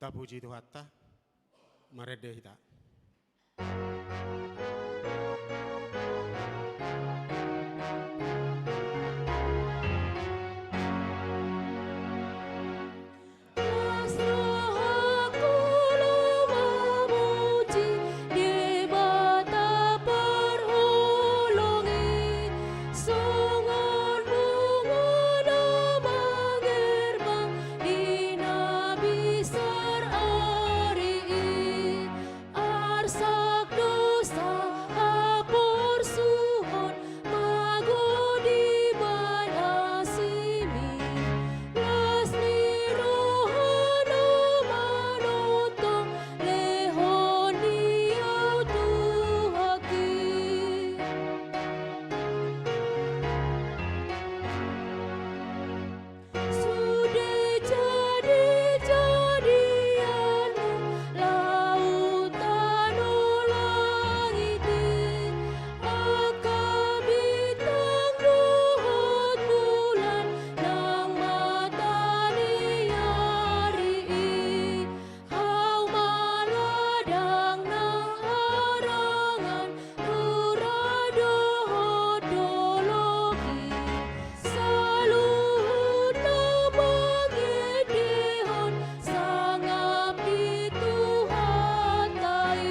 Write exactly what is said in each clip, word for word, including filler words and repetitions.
Tapuji Tuhanta, marende hita. Las rohangku laho mamuji Debata parholong i, songon bunga na mangerbang di na bisar ari i. Arsak dosa haporsuhon, mago dibahen asimi. Las ni rohana manongtong, lehon ni au Tuhanki. Sude jadi-jadianmu laut tano langit i, angka bintang dohot bulan nang mata ni ari i. Hau ma ladang na harangan, rura dohot dolok i, saluhutna mangendehon sangap di Tuhanta i.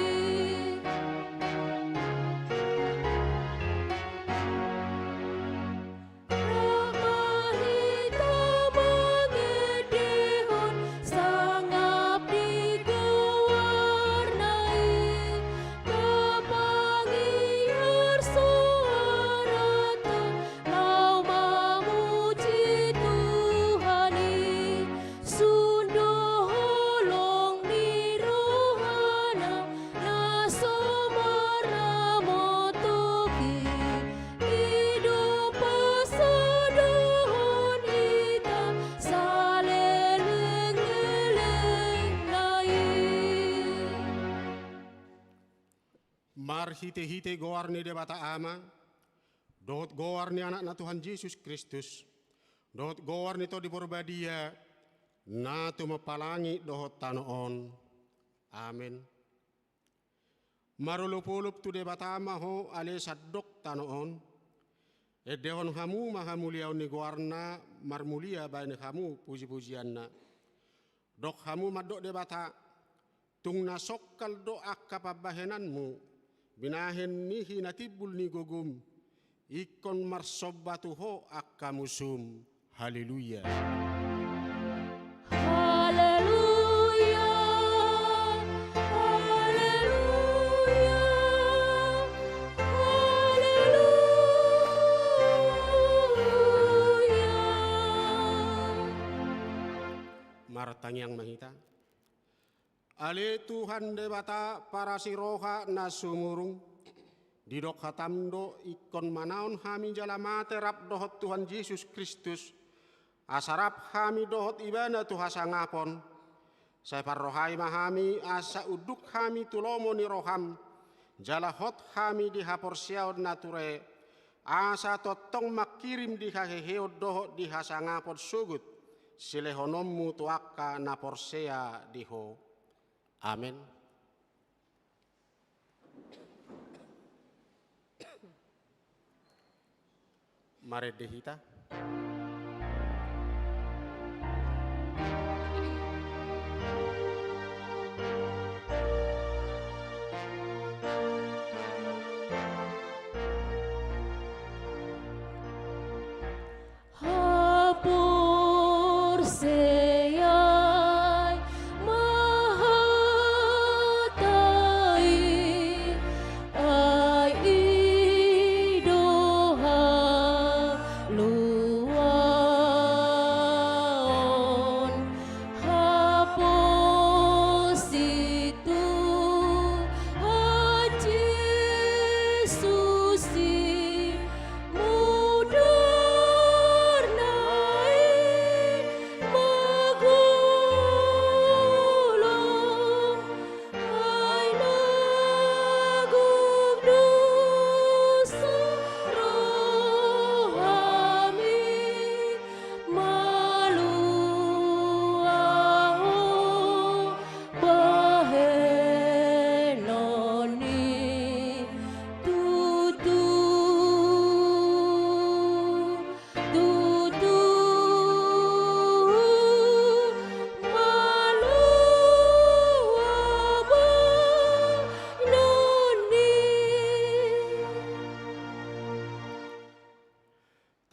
Rap ma hita mangendehon sangap di goarna i, tapangiar soaranta laho mamuji Tuhan i. Sun do holong ni rohana na so marnamotok i, i do pasadohon hita salelenglelengna i. Marhitehite goar ni Debata Ama, dohot goar ni Anakna Tuhan Jesus Kristus, dohot goar ni Tondi Porbadia, na tumompa langit dohot tano on. Amen. Marolopolop tu Debata ma ho ale sandok tano on. Endehon hamu ma hamuliaon ni goarna, marmulia bahen hamu pujipujianna. Dok hamu mandok Debata, tung na songkal do angka pambahenanmu, binahen ni hinatimbul ni gogom, ingkon marsomba tu ho angka musum. Haleluya. Haleluya. Haleluya. Haleluya. Martangiang ma hita. Ale Tuhan Debata parasi roha na sumurung, didok hatam do ingkon manaon hami jala mate rap dohot Tuhan Jesus Kristus, asa rap hami dohot Ibana tu hasangapon. Sai parrohai ma hami asa unduk hami tu lomo ni roham, jala hot hami di haporseaon na ture, asa tongtong mangkirim di haheheon dohot di hasangapon sogot silehononmu tu angka na porsea di ho. Amen. Marende hita. Haporseai ma hata i, ai i do haluaon.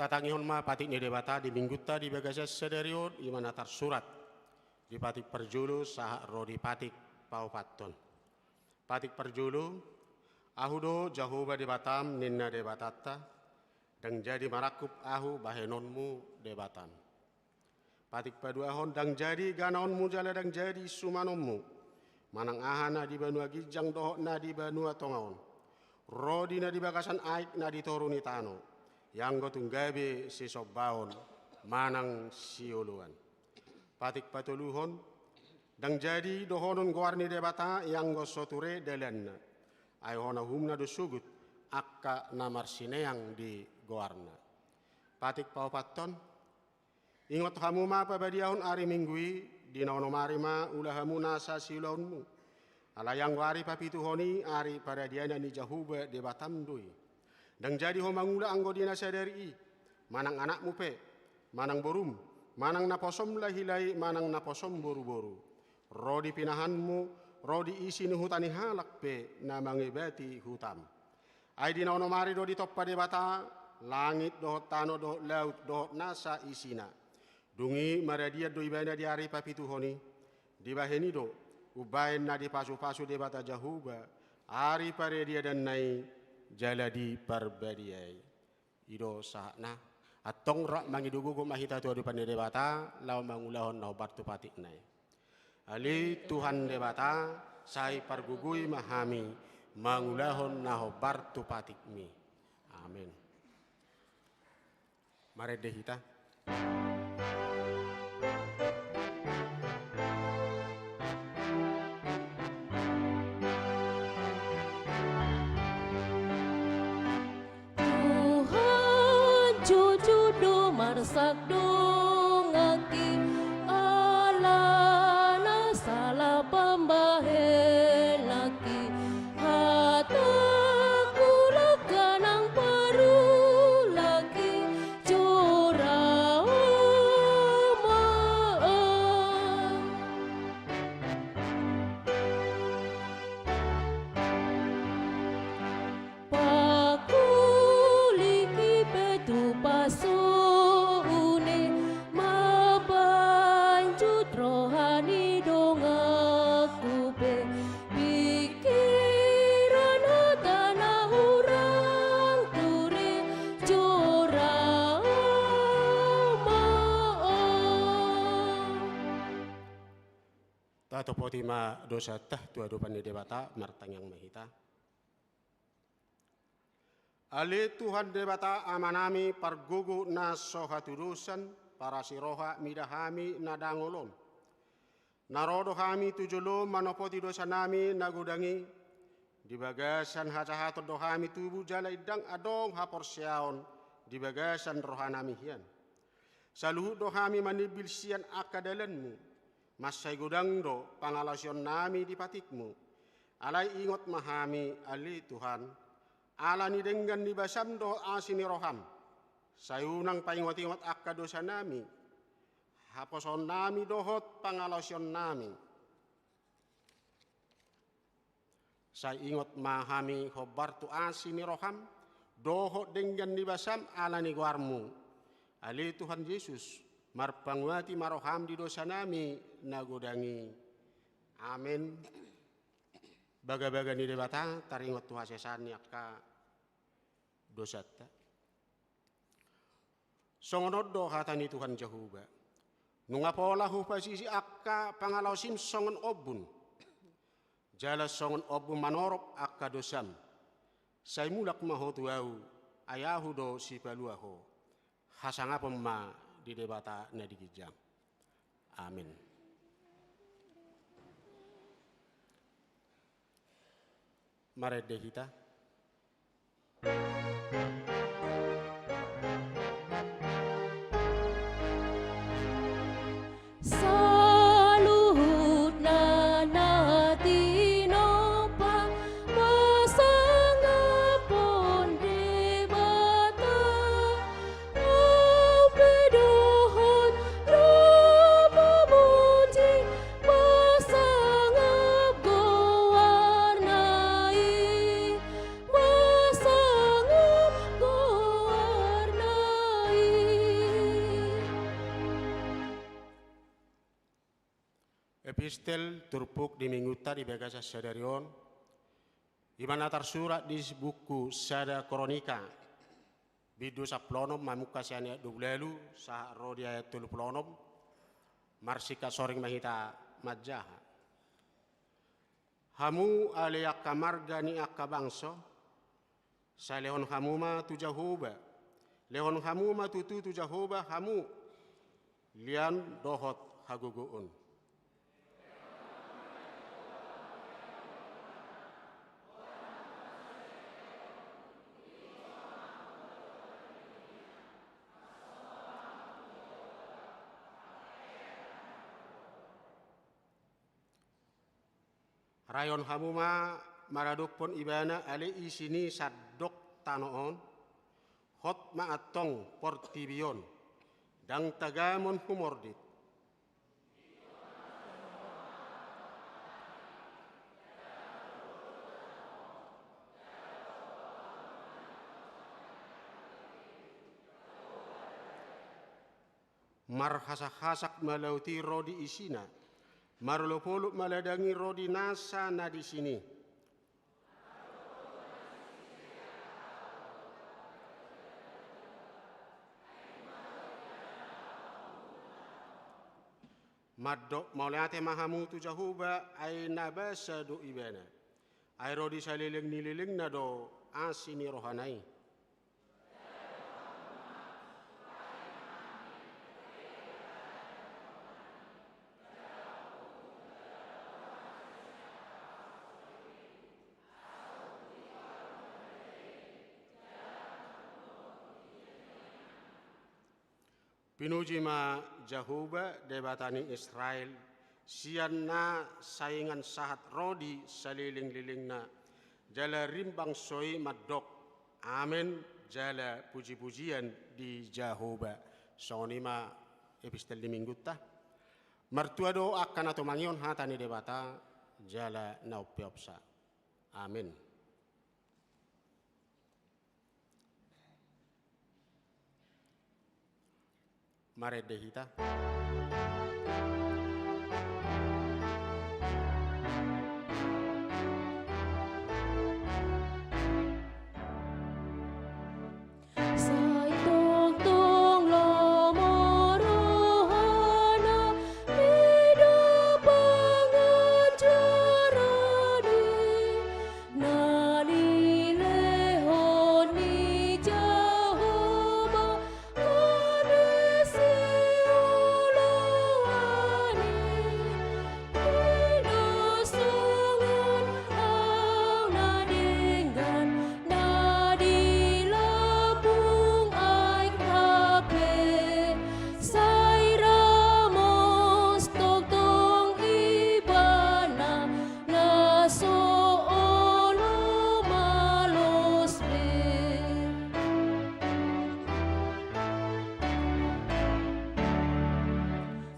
Tangihon ma patik ni Debata di minggunta di bagasan sadari on, i ma na tarsurat di patik parjolo sahat ro di patik paopathon. Patik parjolo, Ahu do Jahowa Debatam, ninna Debatanta, ndang jadi marangkup Ahu bahenonmu Debatam. Patik paduahon, ndang jadi ganaonmu jala ndang jadi sumanonmu manang aha na di banua ginjang dohot na di banua tonga on, ro di na di bagasan aek na di toru ni tano, ianggo tung gabe sisombaon manang sioloan. Patik patoluhon, ndang jadi dohonon goar ni Debata ianggo so ture dalanna, ai hona uhumna do sogot angka na marsineang di goarna. Patik paopathon, ingot hamu ma pabadiahon ari Minggu i, di na onom ari ma ula hamu nasa siulaonmu. Alai anggo ari papituhon i ari paradianan ni Jahowa Debatam do i. Ndang jadi ho mangula anggo di na sadari i, manang anakmu pe, manang borum, manang naposom lahi-lahi, manang naposom boru-boru, ro di pinahanmu, ro di isi ni huta ni halak pe na mangebati hutam. Ai di na onom ari do ditompa Debata langit dohot tano dohot laut dohot nasa isina. Dung i maradian do ibana di ari papituhon i. Dibahen i do umbahen na dipasu-pasu Debata Jahowa ari paradiananna i jala diparbadiai. I do sahatna. Antong rap mangido gogo ma hita tu adopan ni Debata laho mangulahon na hombar tu patikna i. Ale Tuhan Debata, sai pargogoi ma hami mangulahon na hombar tu patikmi. Amen. Marende hita. Tuhan, jujur do marsak donganki, alana salah pambahenanki, hatangku langka nang parulangki, jora ma. Pangkulingi pe tu pasu-uni, mambanjut roha ni donganku pe, pingkiran hata na hurang ture, jora ma. Tatopoti ma dosanta tu adopan ni Debata, martangiang ma hita. Ale Tuhan Debata Amanami, pargogo na so hatudosan, parasi roha mida hami na dangol on. Na ro do hami tu jolom manopoti dosanami na godang i, di bagasan hajahaton do hami tubu jala indang adong haporseaon di bagasan rohanami hian. Saluhut do hami manimbil sian angka dalanmu, mansai godang do pangalaosionnami di patikmu. Alai ingot ma hami, ale Tuhan, ala ni denggan ni basam dohot asi ni roham, sai unang paingot-ingot angka dosanami, haposoonnami dohot pangalaosionnami. Sai ingot ma hami hombar tu asi ni roham dohot denggan ni basam ala ni goarmu. Ale Tuhan Jesus, marpanguati ma roham di dosanami na godang i. Amen. Bagabaga ni Debata taringot tu hasesaan ni angka dosanta. Songon on do hata ni Tuhan Jahowa: Nunga pola hupasisi angka pangalaosim songon ombun, jala songon ombun manorop angka dosam, sai mulak ma ho tu Ahu, ai Ahu do Sipalua ho. Hasangapon ma di Debata na di ginjang. Amen. Marende hita. Saluhutna na tinompa pasangaphon Debata, ampe dohot na pamuji pasangap goarna i, pasangap Epistel turpuk di minggunta di bagasan sadari on, i ma na tarsurat di buku Sada Kronika, bindu sampulu onom, mamungka sian ayat dua pulu ualu sahat ro di ayat tolu pulu onom. Marsingkat soring ma hita manjaha. Hamu ale angka marga ni angka bangso, sai lehon hamu ma tu Jahowa, lehon hamu ma tutu tu Jahowa hamu lian dohot hagogoon. Rayon hamu ma maradophon Ibana, ale isi ni sandok tano on. Hot ma antong portibi on, ndang tagamon humordit. Marhasakhasak ma laut i ro di isina, marolopolop ma ladang i ro di nasa na di sini. Mandok mauliate ma hamu tu Jahowa, ai na basa do Ibana, ai ro di saleleng ni lelengna do asi ni rohana i. Pinuji ma Jahowa, Debata ni Israel, sian na saingan sahat ro di salelenglelengna, jala rimbang so i mandok, amen, jala pujipujian di Jahowa. Songon i ma epistel ni minggunta. Martua do angka na tumangihon hata ni Debata, jala na umpeopsa. Amen. Marende hita. Sai tongtong lomo rohana, mida panganjaran i, na nilehon ni Jahowa, na disi oloan i. Pinos songon au na denggan, na di lambung aek hape, sai ramos tongtong Ibana, na so olo malos be.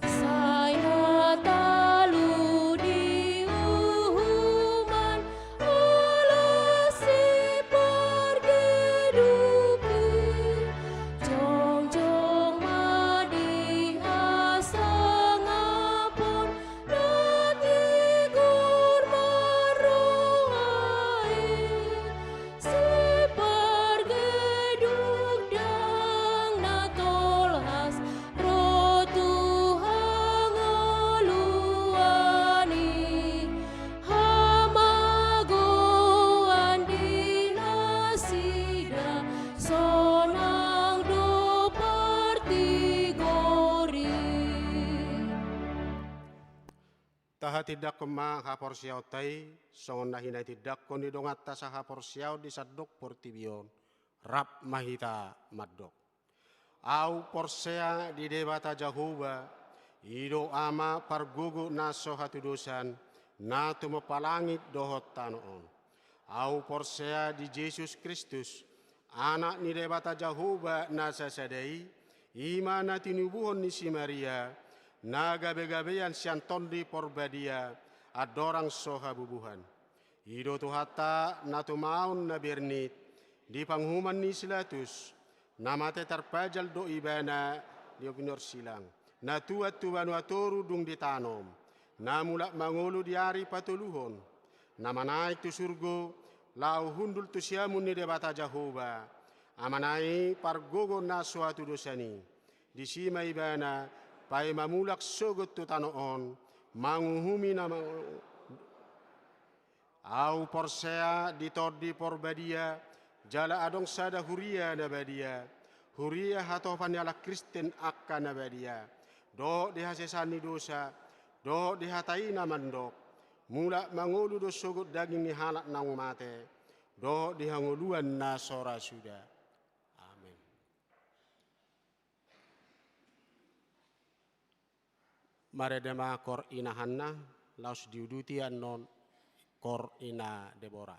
Sai na talu di uhuman ala sipargeduk i, jongjong ma di hasangapon na tigor marroha i. Sipargeduk ndang na tolhas ro tu hangoluan i, hamagoan di nasida sonang do partigor i. Tahatindangkon ma haporseaonta i, songon na hinatindangkon ni donganta sahaporseaon di sandok portibi on, rap ma hita mandok. Au porsea di Debata Jahowa, i do Ama pargogo na so hatudosan, na tumompa langit dohot tano on. Au porsea di Jesus Kristus, Anak ni Debata Jahowa na sasada i, i ma na tinubuhon ni si Maria, na gabegabean sian Tondi Porbadia, andorang so habubuhan. I do Tuhanta na tumaon na bernit, di panguhuman ni si Latus, na mate tarpajal do Ibana di pinarsilang, na tuat tu banua toru dung ditanom, na mulak mangolu di ari patoluhon, na manaek tu surgo, laho hundul tu siamun ni Debata Jahowa, Amana i pargogo na so hatudosan i. Disi ma ibana, paima mulak sogot tu tano on, manguhumi na ma-, Ahu porsea di Tondi Porbadia, jala adong sada huria na badia, huria hatopan ni halak Kristen angka na badia, dohot di hasesaan ni dosa, dohot di hata i na mandok, mulak mangolu do sogot daging ni halak naung mate, dohot di hangoluan na so ra suda. Amen. Marende ma kor ina Hanna, laos diuduti annon kor ina Debora.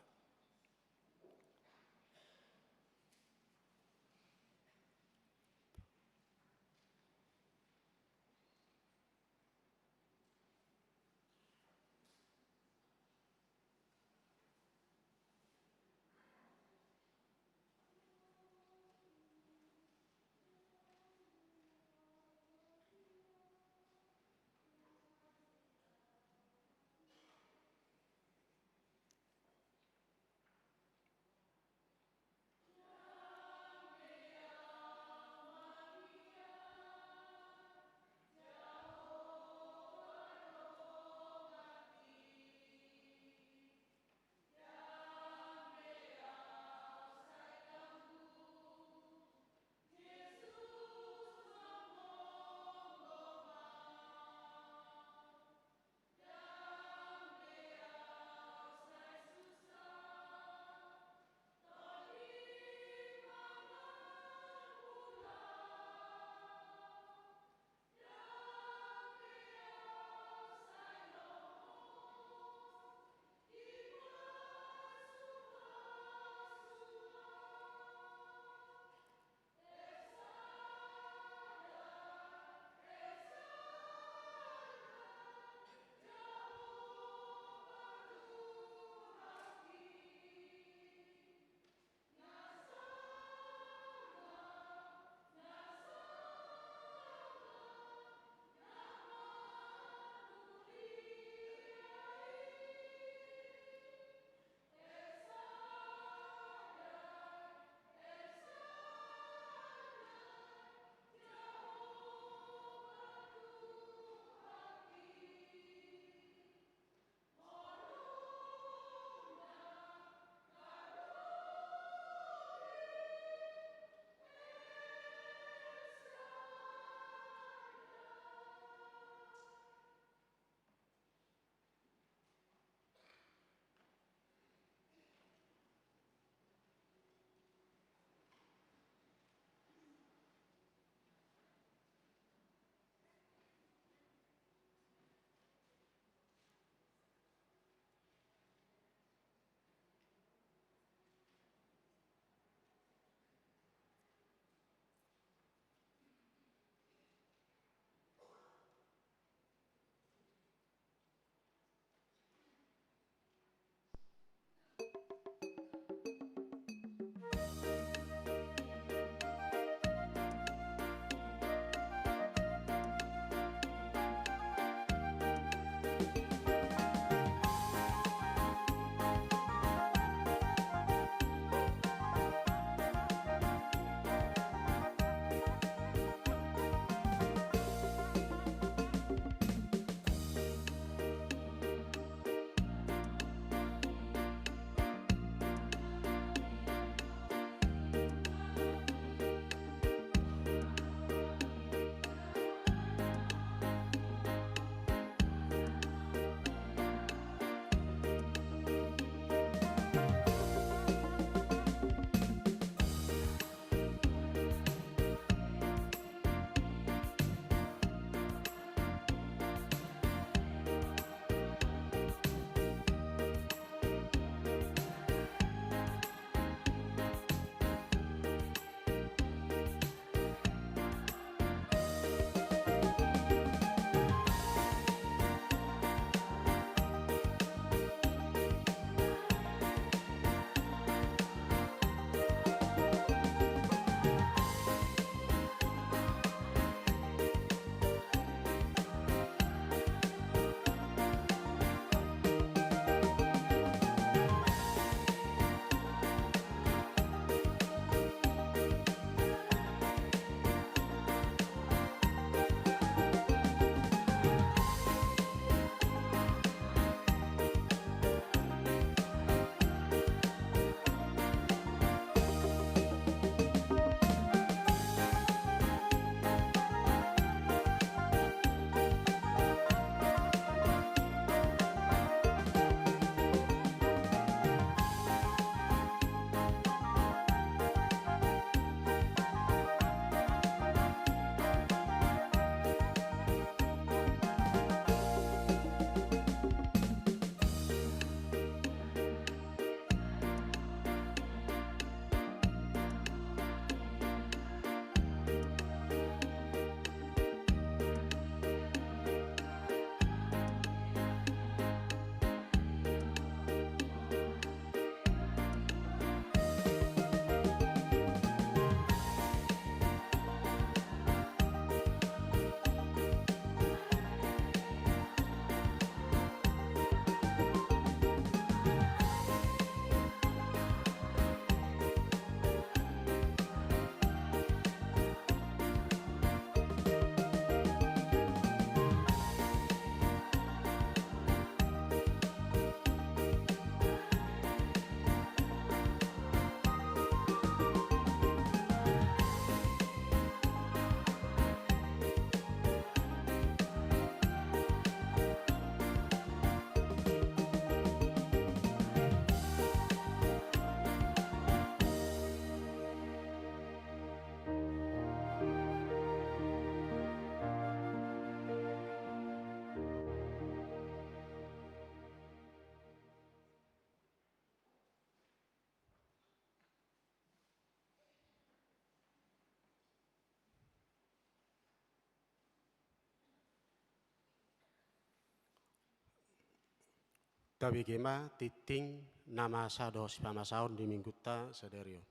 Tabege ma tingting na masa dohot sipamasaon di minggunta sadari on.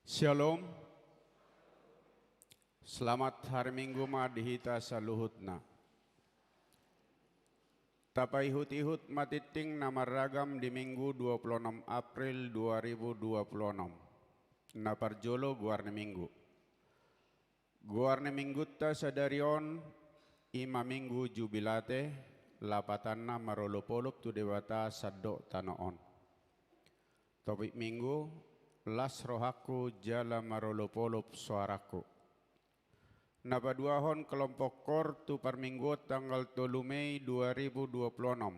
Shalom. Selamat hari Minggu ma di hita saluhutna. Tapaihut-ihut ma tingting na marragam di Minggu dua puluh enam April dua ribu dua puluh enam. Na parjolo, goar ni Minggu. Goar ni Minggunta sadari on i ma Minggu Jubilate, lapatanna marolopolop tu Debata sandok tano on. Topik Minggu: Las rohangku jala marolopolop soarangku. Na paduahon kelompok koor tu parmingguon tanggal tolu Mei dua ribu dua puluh enam.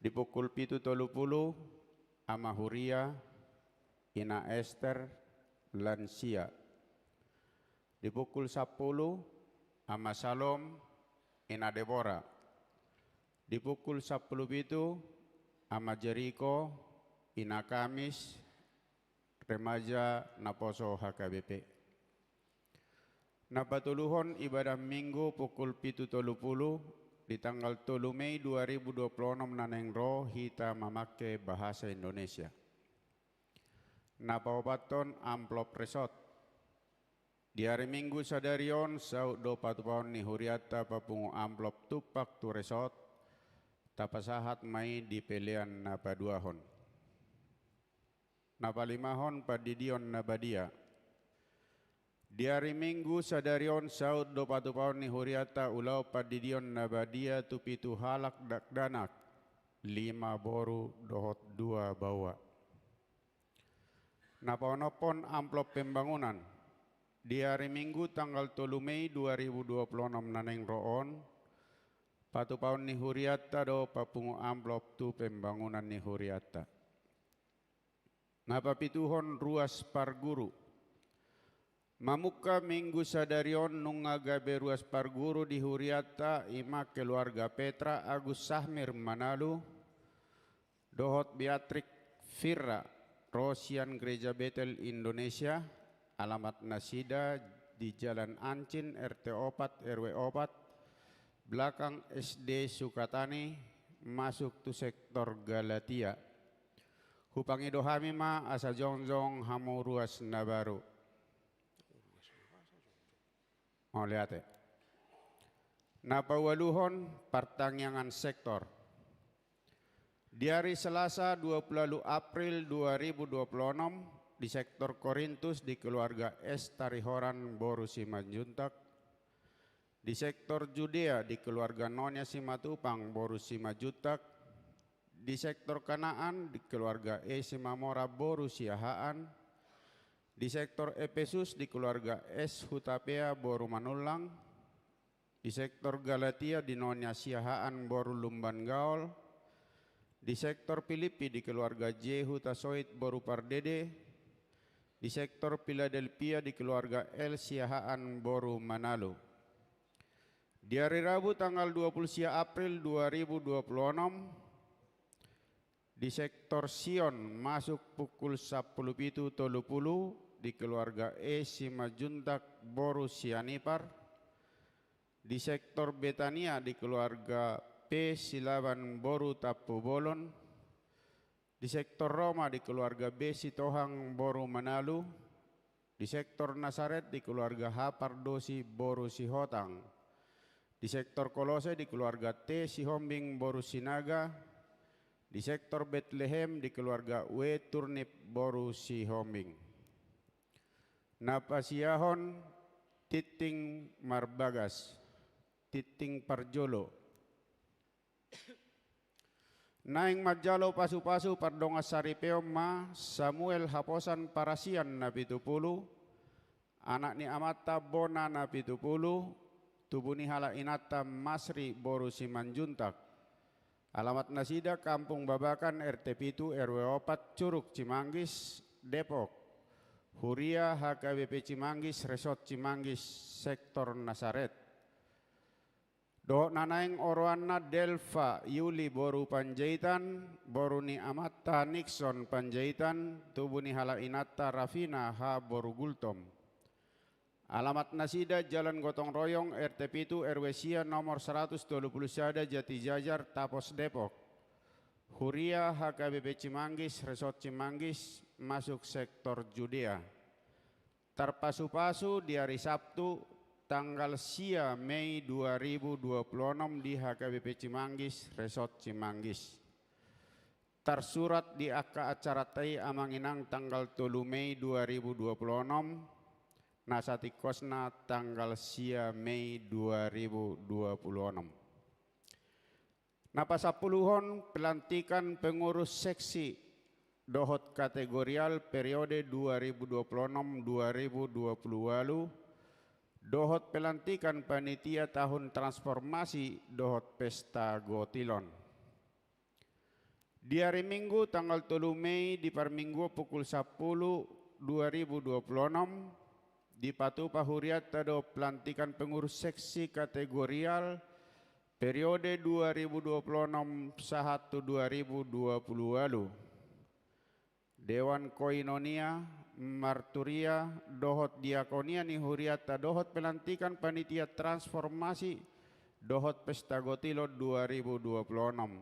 Di pukul pitu tolu puluh, Ama Huria, Ina Ester, lansia. Di pukul sampulu, Ama Salom, Ina Debora. Di pukul sampulu pitu, Ama Jeriko, Ina Kamis, remaja naposo H K B P. Na patoluhon ibadah Minggu pukul pitu tolu puluh di tanggal tolu Mei dua ribu dua puluh enam na naeng ro hita mamangke bahasa Indonesia. Na paopathon amplop resort. Di ari Minggu sadari on saut do patupaon ni hurianta papungu amplop tumpak tu resort, tapasahat ma i di pelean na paduahon. Na palimahon pandidion na badia. Di ari Minggu sadari on saut do patupaon ni hurianta ulaon pandidion na badia tu pitu halak dakdanak, lima boru dohot dua baoa. Na paonomhon amplop pembangunan. Di ari Minggu tanggal tolu Mei dua ribu dua puluh enam na naeng ro on, patupaon ni hurianta do papungu amplop tu pembangunan ni hurianta. Na papituhon ruas parguru. Mamungka Minggu sadari on nunga gabe ruas parguru di hurianta, i ma keluarga Petra Agus Sahmir Manalu dohot Beatrix Firra, ro sian Gereja Betel Indonesia, alamat nasida di Jalan Ancin, R T opat, R W opat, belakang S D Sukatani, masuk tu sektor Galatia. Hupangido hami ma asa jongjong hamu ruas na baru. Mauliate. Na paualuhon partangiangan sektor. Di ari Selasa dua puluh ualu April dua ribu dua puluh enam, di sektor Korintus di keluarga S Tarihoran boru Simanjuntak, di sektor Judea di keluarga Nonia Simatupang boru Simanjuntak, di sektor Kanaan di keluarga E Simamora boru Siahaan, di sektor Epesus di keluarga S Hutapea boru Manullang, di sektor Galatia di Nonia Siahaan boru Lumban Gaol, di sektor Pilippi di keluarga J Hutasoit boru Pardede, di sektor Piladelpia di keluarga L Siahaan boru Manalu. Di ari Rabu tanggal dua puluh sia April dua ribu dua puluh enam, di sektor Sion masuk pukul sampulu pitu tolu puluh di keluarga E Simanjuntak boru Sianipar, di sektor Betania di keluarga P Silaban boru Tampubolon, di sektor Roma di keluarga B Sitohang boru Manalu, di sektor Nasaret di keluarga H Pardosi boru Sihotang, di sektor Kolose di keluarga T Sihombing boru Sinaga, di sektor Betlehem di keluarga W Turnip boru Sihombing. Na pasiahon tingting marbagas, tingting parjolo. Naeng manjalo pasupasu pardongansaripeon ma Samuel Haposan Parasian na pitu puluh, anak ni amanta Bona na pitu puluh, tubu ni halak inanta Masri boru Simanjuntak. Alamat nasida Kampung Babakan, R T pitu, R W opat, Curug Cimanggis, Depok. Huria H K B P Cimanggis, Resort Cimanggis, sektor Nasaret. Dohot na naeng oroanna Delva Yuli boru Panjaitan, boru ni amanta Nixon Panjaitan, tubu ni halak inanta Rafina H boru Gultom. Alamat nasida Jalan Gotong Royong, R T pitu, R W sia, nomor saratus tolu pulu sada, Jatijajar, Tapos, Depok. Huria H K B P Cimanggis, Resort Cimanggis, masuk sektor Judea. Tarpasupasu di ari Sabtu, tanggal sia Mei dua ribu dua pulu onom di H K B P Cimanggis, Resort Cimanggis. Tarsurat di angka acaranta i amang inang tanggal tolu Mei dua ribu dua pulu onom, na satingkosna tanggal sia Mei dua ribu dua pulu onom. Na pasampuluhon, pelantikan pengurus seksi dohot kategorial periode dua ribu dua pulu onom dua ribu dua pulu ualu, dohot pelantikan panitia tahun transformasi dohot pesta gotilon. Di ari Minggu tanggal tolu Mei di parmingguon pukul sampulu dua ribu dua pulu onom, dipatupa hurianta do pelantikan pengurus seksi kategorial periode dua ribu dua pulu onom sahat tu dua ribu dua pulu ualu. Dewan koinonia, marturia, dohot diakonia ni hurianta dohot pelantikan panitia transformasi dohot pesta gotilon dua ribu dua pulu onom.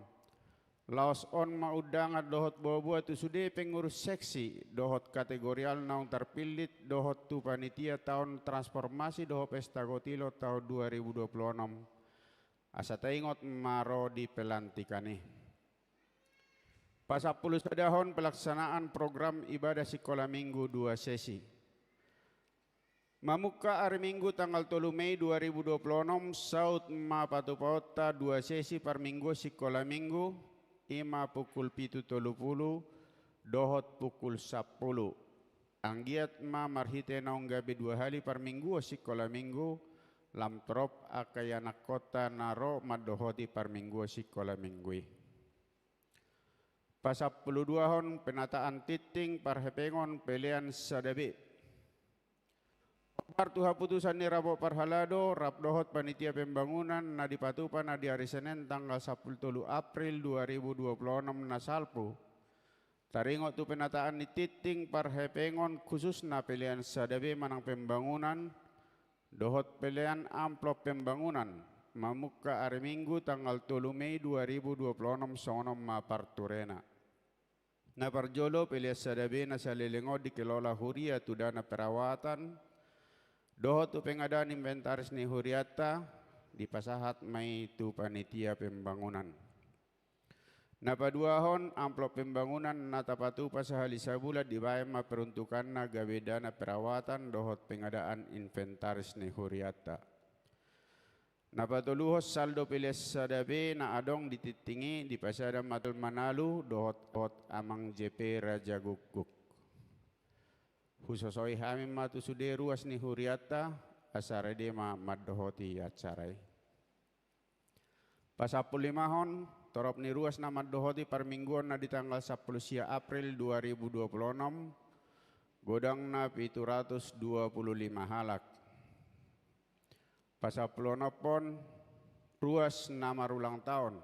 Laos on ma undangan dohot boaboa tu sude pengurus seksi dohot kategorial naung tarpillit dohot tu panitia taon transformasi dohot pesta gotilon taon dua ribu dua pulu onom. Asa taingot ma ro di pelantikan i. Pasampulu sadahon, pelaksanaan program ibadah sikola minggu dua sesi. Mamungka ari Minggu tanggal tolu Mei dua ribu dua pulu onom, saut ma patupaonta dua sesi parmingguon sikola minggu, i ma pukul pitu tolu pulu dohot pukul sampulu. Anggiat ma marhite naung gabe dua hali parmingguon sikola minggu, lam torop angka ianakkonta na ro mandohoti parmingguon sikola minggu i. Pasampulu duahon, penataan tingting parhepengon pelean sada be. Hombar tu haputusan ni rabot parhalado rap dohot panitia pembangunan na dipatupa na di ari Senen tanggal sampulu tolu April dua ribu dua pulu onom na salpu. Taringot tu penataan ni tingting parhepengon khususna pelean sada be manang pembangunan, dohot pelean amplop pembangunan, mamungka ari Minggu tanggal tolu Mei dua ribu dua pulu onom songon on ma parturena. Na parjolo, pelean sada be na saleleng on dikelola huria tu dana perawatan, dohot tu pengadaan inventaris ni hurianta, dipasahat ma i tu panitia pembangunan. Na paduahon, amplop pembangunan na tapatupa sahali sabulan dibaen ma peruntukanna gabe dana perawatan dohot pengadaan inventaris ni hurianta. Na patoluhon, saldo pelean sada be na adong di tingting i dipasada ma tu manalu dohot, dohot amang J P Raja Gukguk. Husosoi hami ma tu sude ruas ni hurianta, asa rade ma mandohoti acara i. Pasampulu limahon, torop ni ruas na mandohoti parmingguon na di tanggal sampulu sia April dua ribu dua pulu onom, godangna pitu ratus dua pulu lima halak. Pasampulu onomhon, ruas na marulang taon.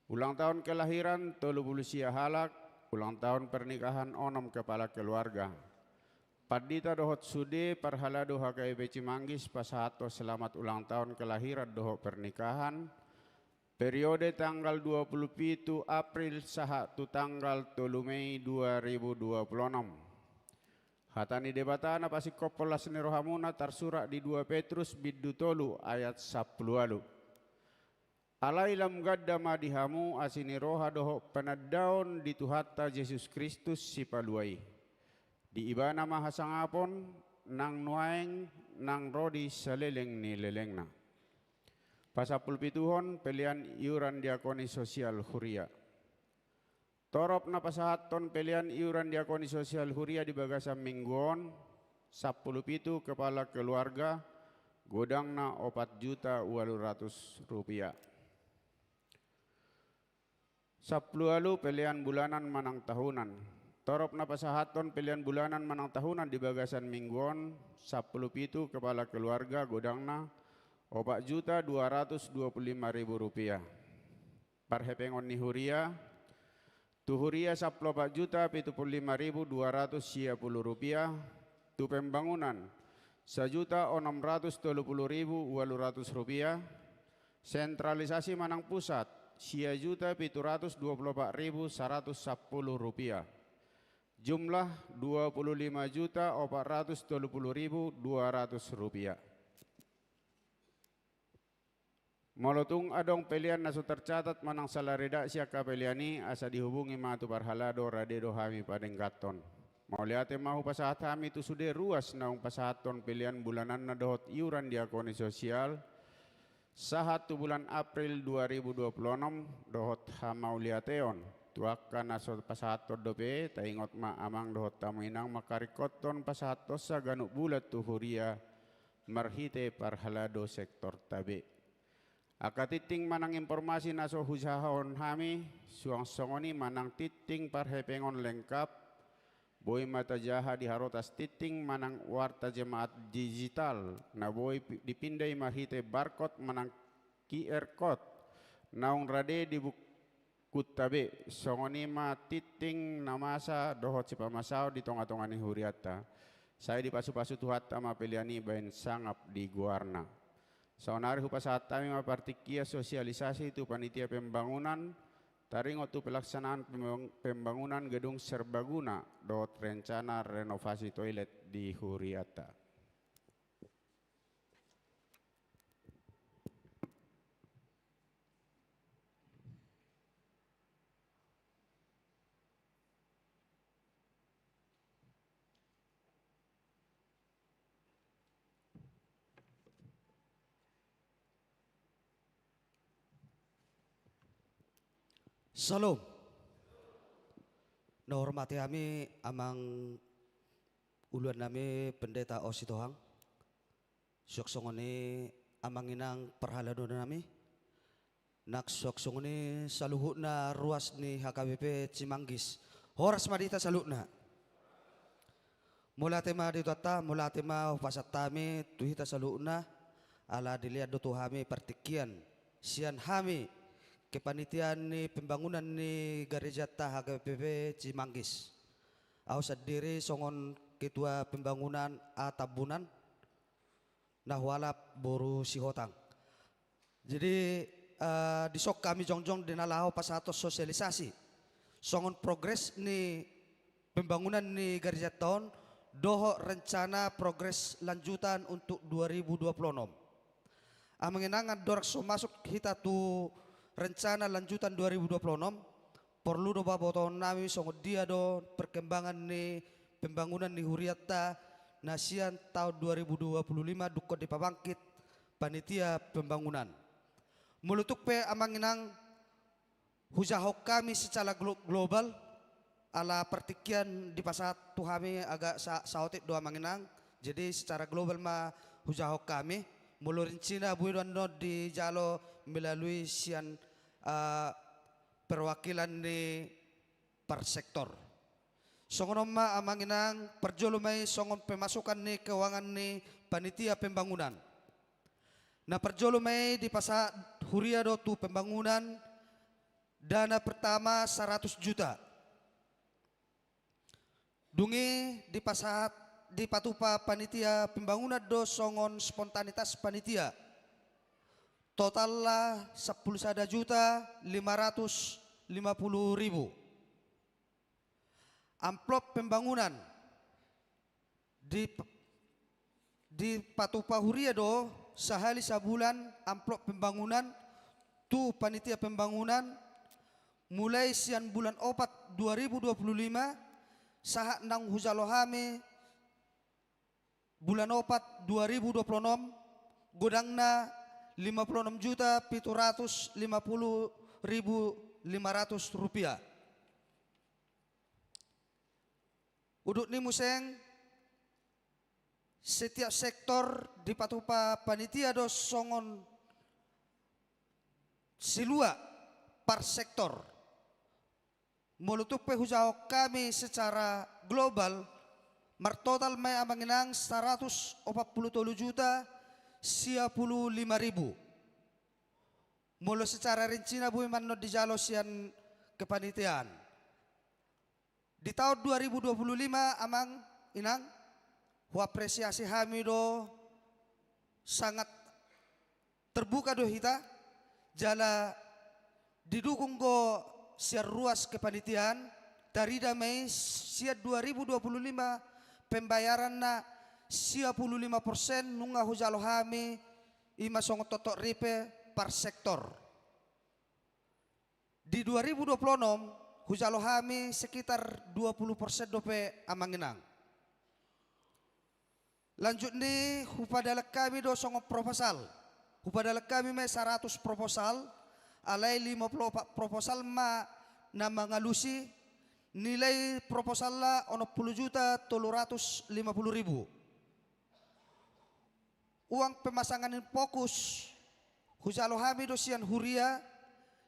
Ulang tahun kelahiran tolu pulu sia halak, ulang tahun pernikahan onom kepala keluarga. Pandita dohot sude parhalado H K B P Cimanggis pasahathon selamat ulang tahun kelahiran dohot pernikahan, periode tanggal dua pulu pitu April sahat tu tanggal tolu Mei dua ribu dua pulu onom. Hata ni Debata na pasingkophon las ni rohamuna tarsurat di dua Petrus bindu tolu ayat sampulu ualu. Alai lam ganda ma di hamu asi ni roha dohot panandaon di Tuhanta Jesus Kristus Sipalua i. Di Ibana ma hasangapon, nang nuaeng, nang ro di saleleng ni lelengna. Pasampulu pituhon, pelean iuran diakoni sosial huria. Torop na pasahathon pelean iuran diakoni sosial huria di bagasan minggu on, sampulu pitu kepala keluarga, godangna opat juta ualu ratus rupiah. Sampulu ualu, pelean bulanan manang tahunan. Torop na pasahathon pelean bulanan manang tahunan di bagasan minggu on, sampulu pitu kepala keluarga, godangna Opat juta dua ratus dua puluh lima ribu rupiah. Parhepengon ni huria, tu huria sampulu opat juta pitu puluh lima ribu dua ratus sia puluh rupiah, tu pembangunan, sajuta onom ratus tolu puluh ribu ualu ratus rupiah, sentralisasi manang pusat, sia juta pitu ratus dua puluh opat ribu saratus sampulu rupiah. Jumlah dua puluh lima juta opat ratus tolu puluh ribu dua ratus rupiah. Molo tung adong pelean na so tercatat manang sala redaksi angka pelean i, asa dihubungi ma tu parhalado, rade do hami padengganhon. Mauliate ma hupasahat hami tu sude ruas naung pasahathon pelean bulananna dohot iuran diakoni sosial, sahat tu bulan April dua ribu dua puluh onom, dohot hamauliateon tu angka na so pasahathon dope. Taingot ma amang dohot hamu inang, mangkaringkothon pasahathonsa ganup bulan tu huria marhite parhalado sektorta be. Angka tingting manang informasi na so hujahahon hami, suang songon i ma nang tingting parhepengon lengkap, boi ma tajaha di harotas tingting manang warta jemaat digital, na boi pi-, dipinda i marhite barcode manang Q R code, naung rade di buk-, Kunta be, songon i ma tingting na masa dohot sipamasaon di tonga-tonga ni hurianta. Sai dipasupasu Tuhanta ma pelean i baen sangap di goarna. Saonari hupasahat hami ma partingkian sosialisasi tu panitia pembangunan, taringot tu pelaksanaan pembang-, pembangunan gedung serbaguna dohot rencana renovasi toilet di hurianta. Syalom. Na hormati hami amang uluan nami Pendeta Os Sitohang. Suang songon i amang inang parhalado nami, nang suang songon i saluhutna ruas ni H K B P Cimanggis. Horas ma di hita saluhutna. Mauliate ma di Tuhanta, mauliate ma hupasahat hami tu hita saluhutna, ala dilean do tu hami partingkian sian hami kepanitiaan ni pembangunan ni garejanta H K B P Cimanggis. Ahu sandiri songon ketua pembangunan A Tambunan, na hualap boru Sihotang. Jadi, eh, dison hami jongjong di na laho pasahathon sosialisasi songon progres ni pembangunan ni garejanta on, dohot rencana progres lanjutan untuk dua ribu dua puluh enam. Amang inang, andorang so masuk hita tu rencana lanjutan dua ribu dua puluh enam, porlu do pabotohon nami songon dia do perkembangan ni pembangunan ni hurianta na sian taon dua ribu dua puluh lima dungkon dipabangkit panitia pembangunan. Molo tung pe amang inang hujahahon hami secara glo-, global, ala partingkian dipasahat tu hami agak sa-, saotik do amang inang, jadi secara global ma hujahahon hami, molo rinsina boi do annon dijalo melalui sian, eh, perwakilan ni parsektor. Songon on ma amang inang, parjolo ma i songon pemasukan ni keuangan ni panitia pembangunan. Na parjolo ma i dipasahat huria do tu pembangunan, dana pertama saratus juta. Dung i dipasahat, dipatupa panitia pembangunan do songon spontanitas panitia. Totalna sampulu sada juta lima ratus lima puluh ribu. Amplop pembangunan di, dipatupa huria do sahali sabulan amplop pembangunan tu panitia pembangunan, mulai sian bulan opat dua ribu dua puluh lima sahat naung hujalo hami bulan opat dua ribu dua puluh enam, godangna lima puluh enam juta pitu ratus lima puluh ribu lima ratus rupiah. Udut ni museng, setiap sektor dipatupa panitia do songon silua par sektor. Molo tung pe hujahahon hami secara global, martotal ma i amang inang saratus opat pulu tolu juta sia pulu lima ribu. Molo secara rinsina boi ma annon dijalo sian kepanitiaan. Di taon dua ribu dua puluh lima, amang inang, huapresiasi hami do, sangat terbuka do hita, jala didukung do sian ruas kepanitiaan, tarida ma i sian dua ribu dua puluh lima pembayaranna sia pulu lima persen nunga hujalo hami, i ma songon totok ripe per sektor. Di dua ribu dua puluh onom, hujalo hami sekitar dua pulu persen dope, amang inang. Lanjut ni, hupadalan hami do songon proposal. Hupadalan hami ma i saratus proposal, alai lima pulu opat proposal ma na mangalusi, nilai proposalna onom pulu juta tolu ratus lima pulu ribu. Uang pemasangan infocus, hujalo hami do sian huria,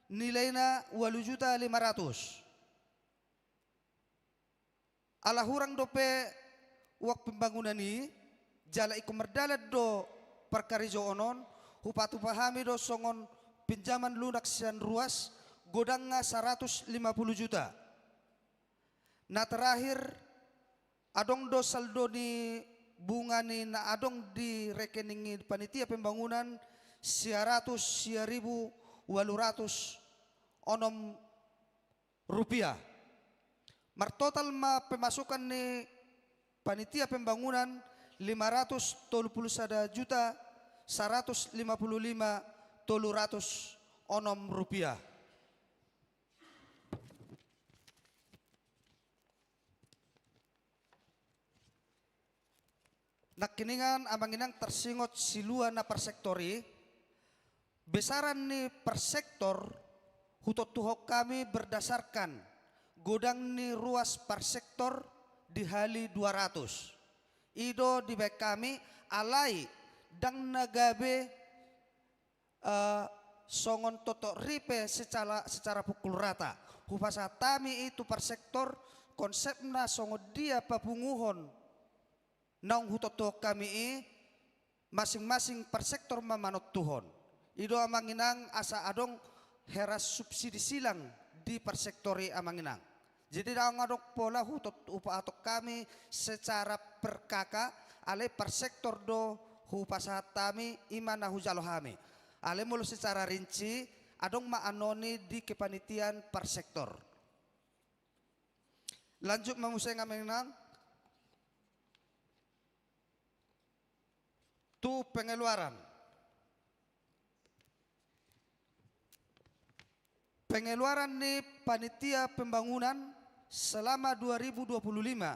nilaina ualu juta lima ratus. Ala hurang dope uang pembangunan i, jala ingkon mardalan do parkarejoon on, hupatupa hami do songon pinjaman lunak sian ruas, godangna saratus lima pulu juta. Na terakhir, adong do saldo ni bunga ni na adong di rekening ni panitia pembangunan, sia ratus sia ribu ualu ratus onom rupiah. Martotal ma pemasukan ni panitia pembangunan lima ratus tolu pulu sada juta saratus lima pulu lima tolu ratus onom rupiah. Nangkiningan, amang inang, tarsingot silua na per sektor i, besaran ni per sektor, hutontuhon hami berdasarkan godang ni ruas per sektor dihali dua ratus. I do dibaen hami, alai ndang na gabe eh, songon totok ripe secara, secara pukul rata. Hupasahat hami i tu per sektor, konsepna songon dia papunguhon naung hutontuhon hami i, masing-masing per sektor ma manontuhon. I do, amang inang, asa adong hera subsidi silang di per sektor i, amang inang. Jadi ndang adong pola hutot-, hupasahat hami secara per K K, alai per sektor do hupasahat hami, i ma na hujalo hami. Alai molo secara rinci, adong ma annon i di kepanitiaan per sektor. Lanjut ma muse, amang inang, tu pengeluaran. Pengeluaran ni panitia pembangunan selama dua ribu dua puluh lima,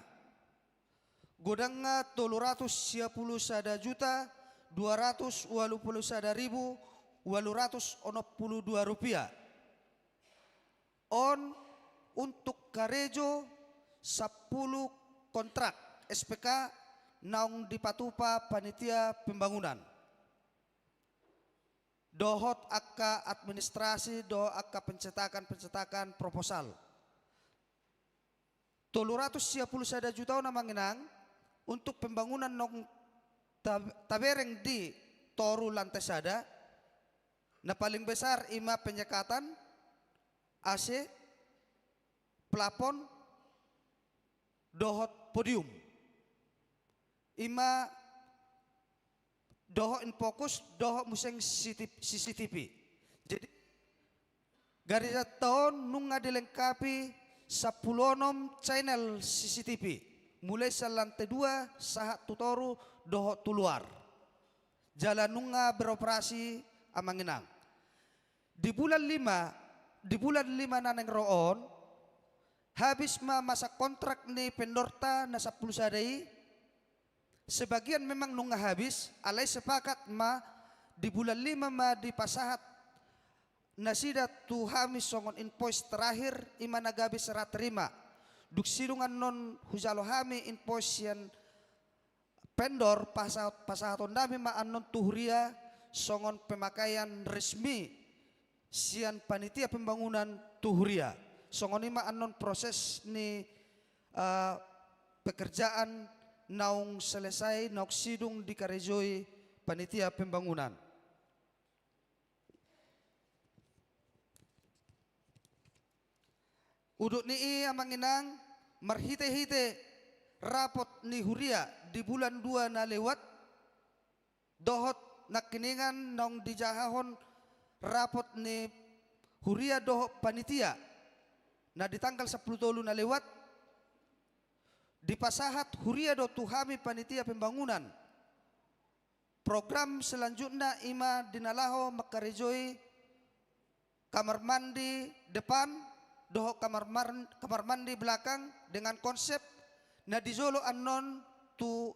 godangna tolu ratus sia pulu sada juta dua ratus ualu pulu sada ribu ualu ratus onom pulu dua rupiah. On untuk karejo sampulu kontrak S P K naung dipatupa panitia pembangunan. Dohot angka administrasi, dohot angka pencetakan-pencetakan proposal. Tolu ratus sia pulu sada juta on, amang inang, untuk pembangunan naung ta-, tabereng di toru lantai sada, na paling besar i ma penyekatan, A C, plafon, dohot podium. I ma dohot infocus, dohot muse C C T V. Jadi, garejanta on nunga dilengkapi sampulu onom channel C C T V. Mulai sian lantai dua, sahat tu toru, dohot tu luar. Jala nunga beroperasi, amang inang. Di bulan lima, di bulan lima na naeng ro on, habis ma masa kontrak ni vendorta na sampulu sada i, sebagian memang nunga habis, alai sepakat ma di bulan lima ma dipasahat nasida tu hami songon invoice terakhir, i ma na gabe serah terima. Dung sidung annon hujalo hami invoice sian vendor, pasahat, pasahaton nami ma annon tu huria songon pemakaian resmi sian panitia pembangunan tu huria. Songon i ma annon proses ni, eh, pekerjaan naung selesai, naung sidung dikarejoi panitia pembangunan. Udut ni i, amang inang, marhite-hite rapot ni huria di bulan dua na lewat, dohot nangkiningan naung dijahahon rapot ni huria dohot panitia na di tanggal sampulu tolu na lewat, dipasahat huria do tu hami panitia pembangunan. Program selanjutna i ma di na laho mangkarejoi kamar mandi depan dohot kamar mar-, kamar mandi belakang dengan konsep na di jolo annon tu,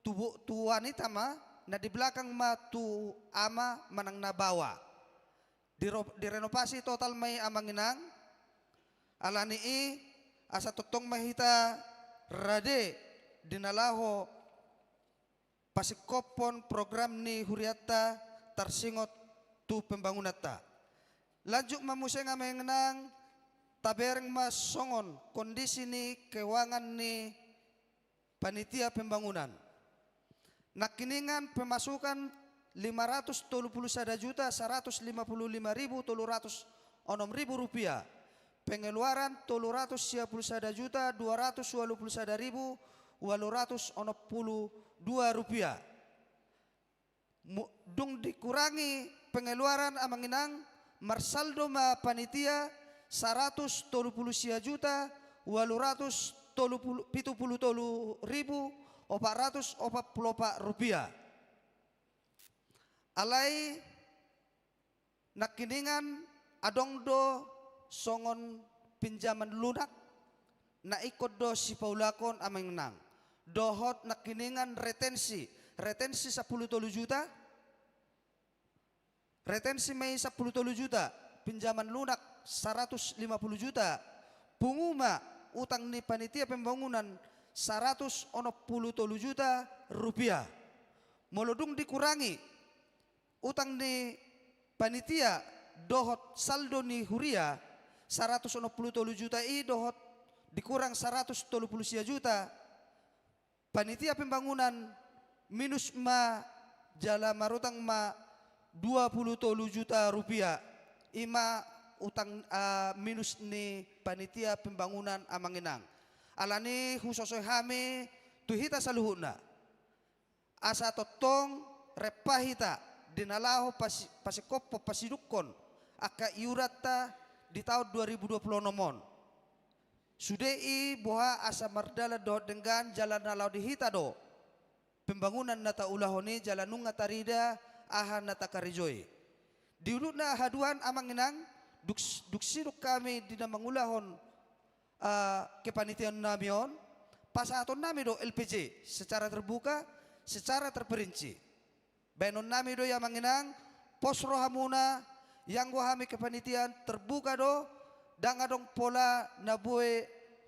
tu, tu wanita ma, na di belakang ma tu ama manang na baoa. Diro-, direnovasi total ma i, amang inang. Ala ni i, asa tongtong ma hita rade di na laho pasingkophon program ni hurianta tarsingot tu pembangunanta. Lanjut ma muse, amang inang, tabereng ma songon kondisi ni keuangan ni panitia pembangunan. Nangkiningan pemasukan lima ratus tolu pulu sada juta saratus lima pulu lima ribu tolu ratus onom ribu rupiah. Pengeluaran tolu ratus sia pulu sada juta dua ratus walu pulu sada ribu walu ratus onom pulu dua rupiah. Mu-, dung dikurangi pengeluaran, amang inang, marsaldo ma panitia saratus tolu pulu sia juta walu ratus tolu pulu, pitu pulu tolu ribu opat ratus opat pulu opat rupiah. Alai nangkiningan adong do songon pinjaman lunak na ingkon do sipaulakon, amang inang. Dohot nangkiningan retensi, retensi sampulu tolu juta, retensi ma i sampulu tolu juta, pinjaman lunak saratus lima pulu juta, pungu ma utang ni panitia pembangunan saratus onom pulu tolu juta rupiah. Molo dung dikurangi utang ni panitia dohot saldo ni huria, saratus onom pulu tolu juta i dohot dikurang saratus tolu pulu sia juta, panitia pembangunan minus ma jala marutang ma dua pulu tolu juta rupiah. I ma utang, ah, minus ni panitia pembangunan, amang inang. Ala ni i husosoi hami tu hita saluhutna. Asa tongtong rempa hita di na laho pasi-, pasingkophon, pasidungkon angka iuranta di taon dua ribu dua pulu onom on. Sude i boha asa mardalan dohot denggan jala na laho di hita do pembangunan na taulahon i jala nunga tarida aha na takarejoi. Di udutna haduan, amang inang, dung s-, dung sidung hami di na mangulahon ah, kepanitiaan nami on, pasahaton nami do L P J secara terbuka, secara terperinci. Baenon nami do i, amang inang, pos rohamuna, ianggo hami kepanitiaan terbuka do, ndang adong pola na boi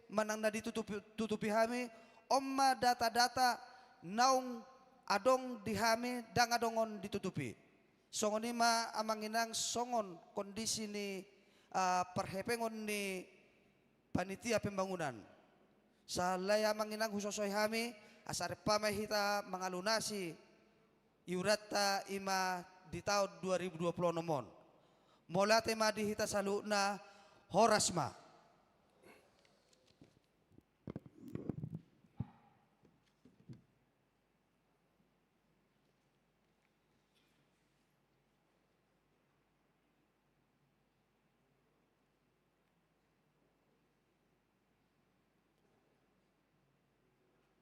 manang na ditutupi, tutupi hami, on ma data-data naung adong di hami, ndang adong on ditutupi. Songon i ma, amang inang, songon kondisi ni, ah, parhepengon ni panitia pembangunan. Sahali, amang inang, husosoi hami, asa rempa ma hita mangalunasi iuranta i ma di taon dua ribu dua pulu onom on. Mauliate ma di hita saluhutna, horas ma.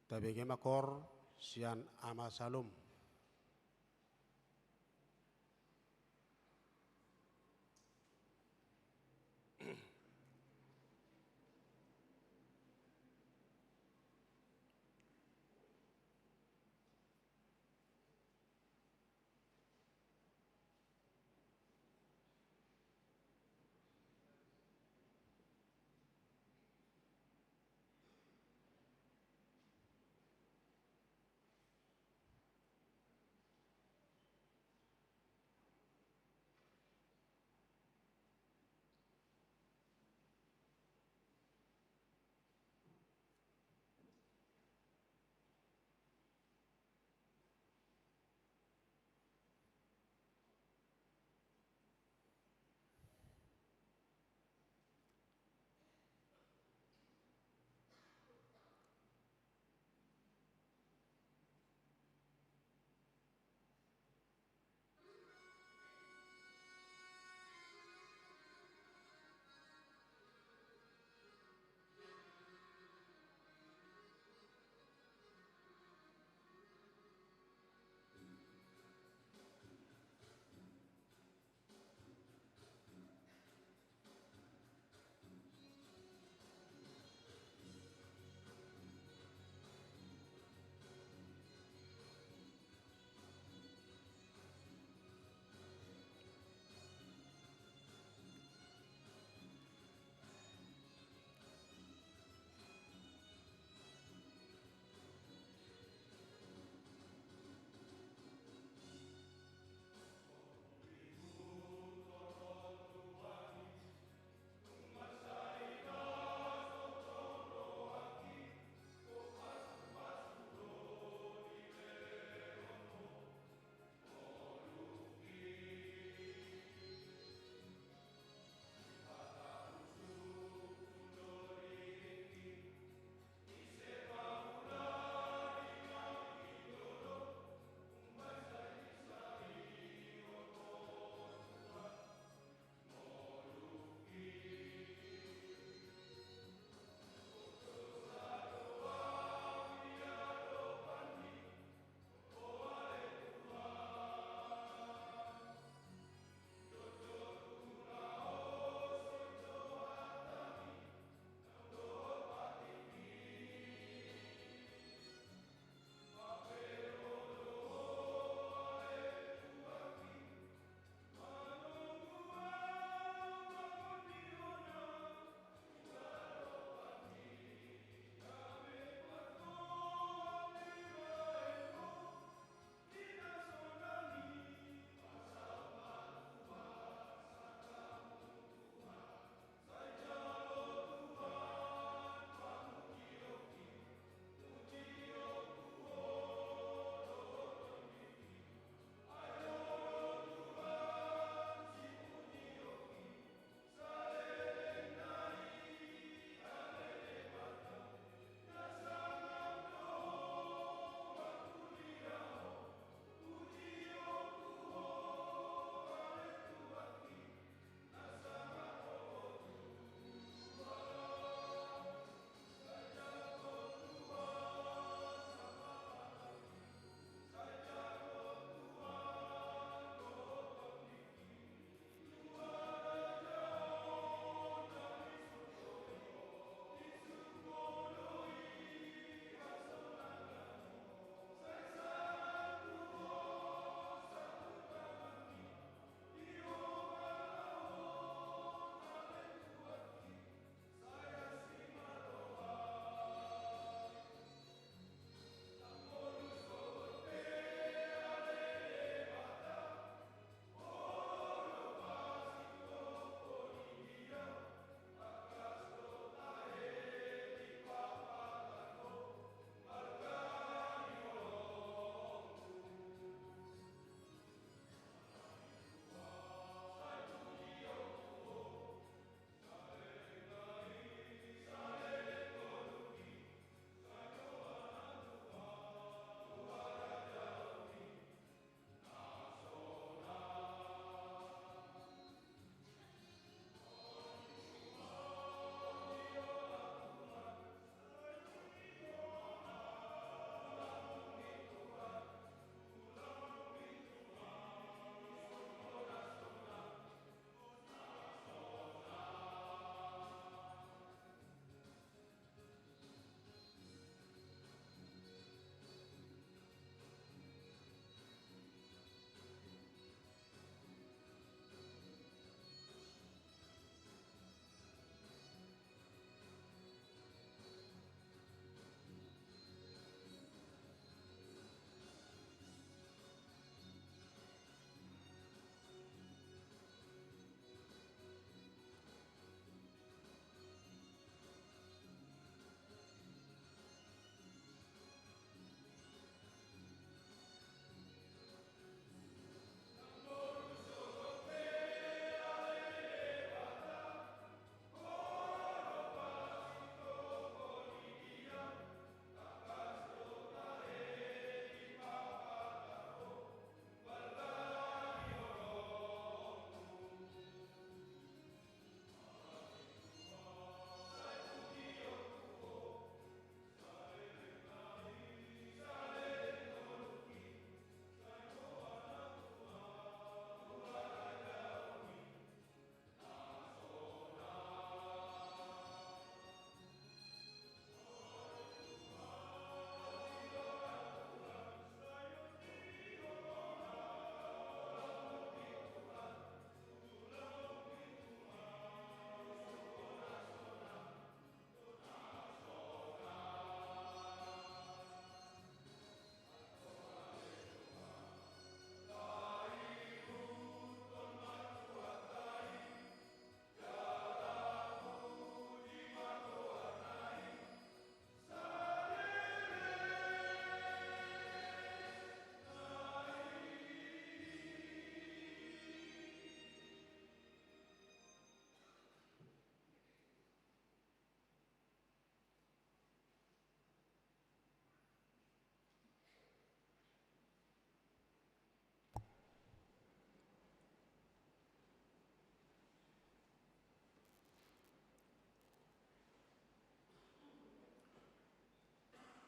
Tabege ma koor sian Ama Salum.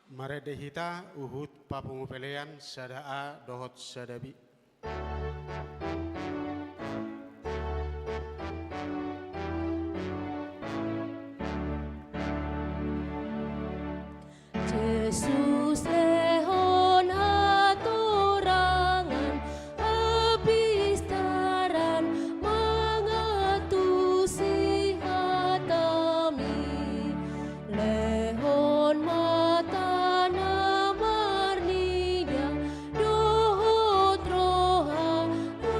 Marende hita huhut papungu pelean sada A dohot sada B. Jesus lehon hatorangan, hapistaran, mangantusi hatami. Lehon mata na marninga dohot roha na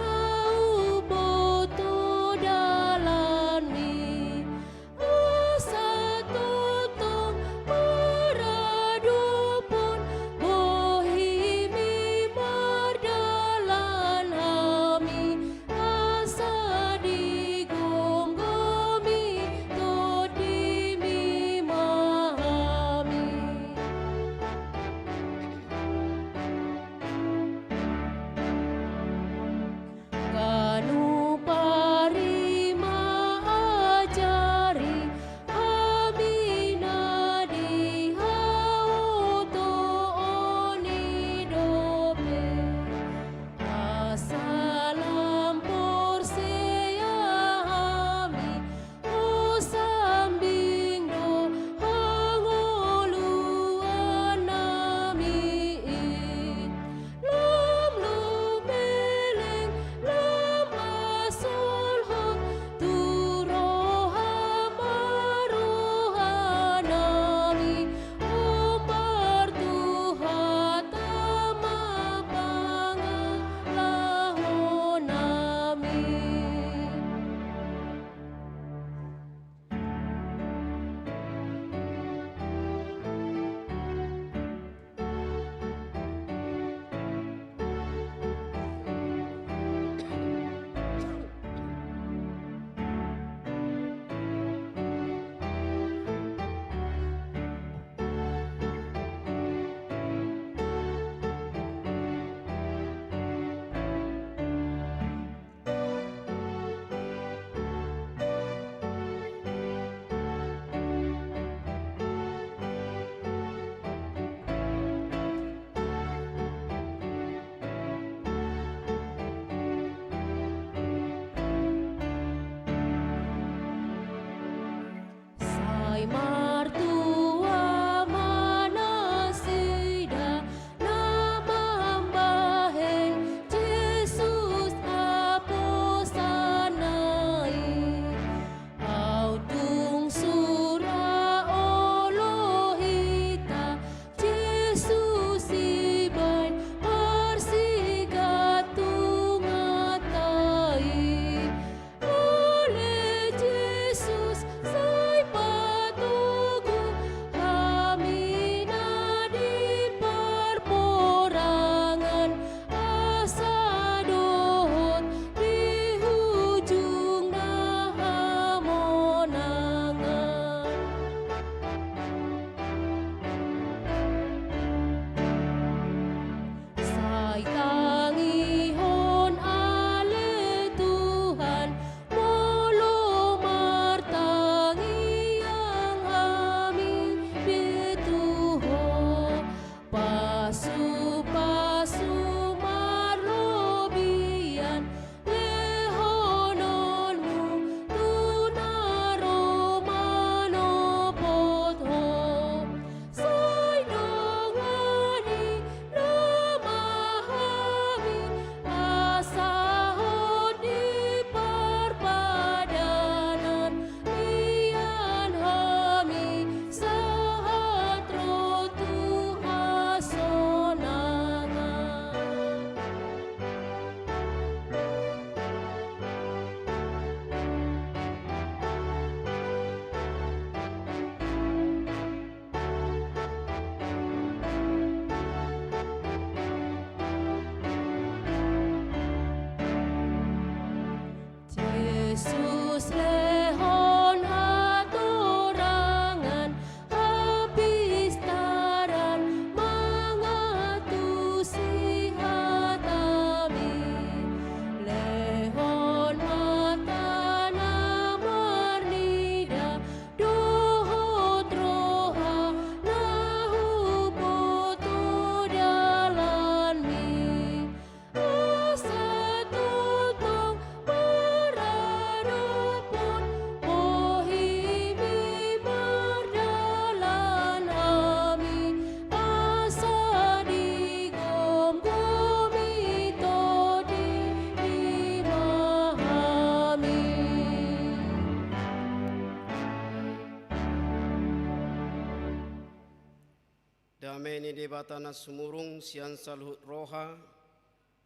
Debata na sumurung sian saluhut roha,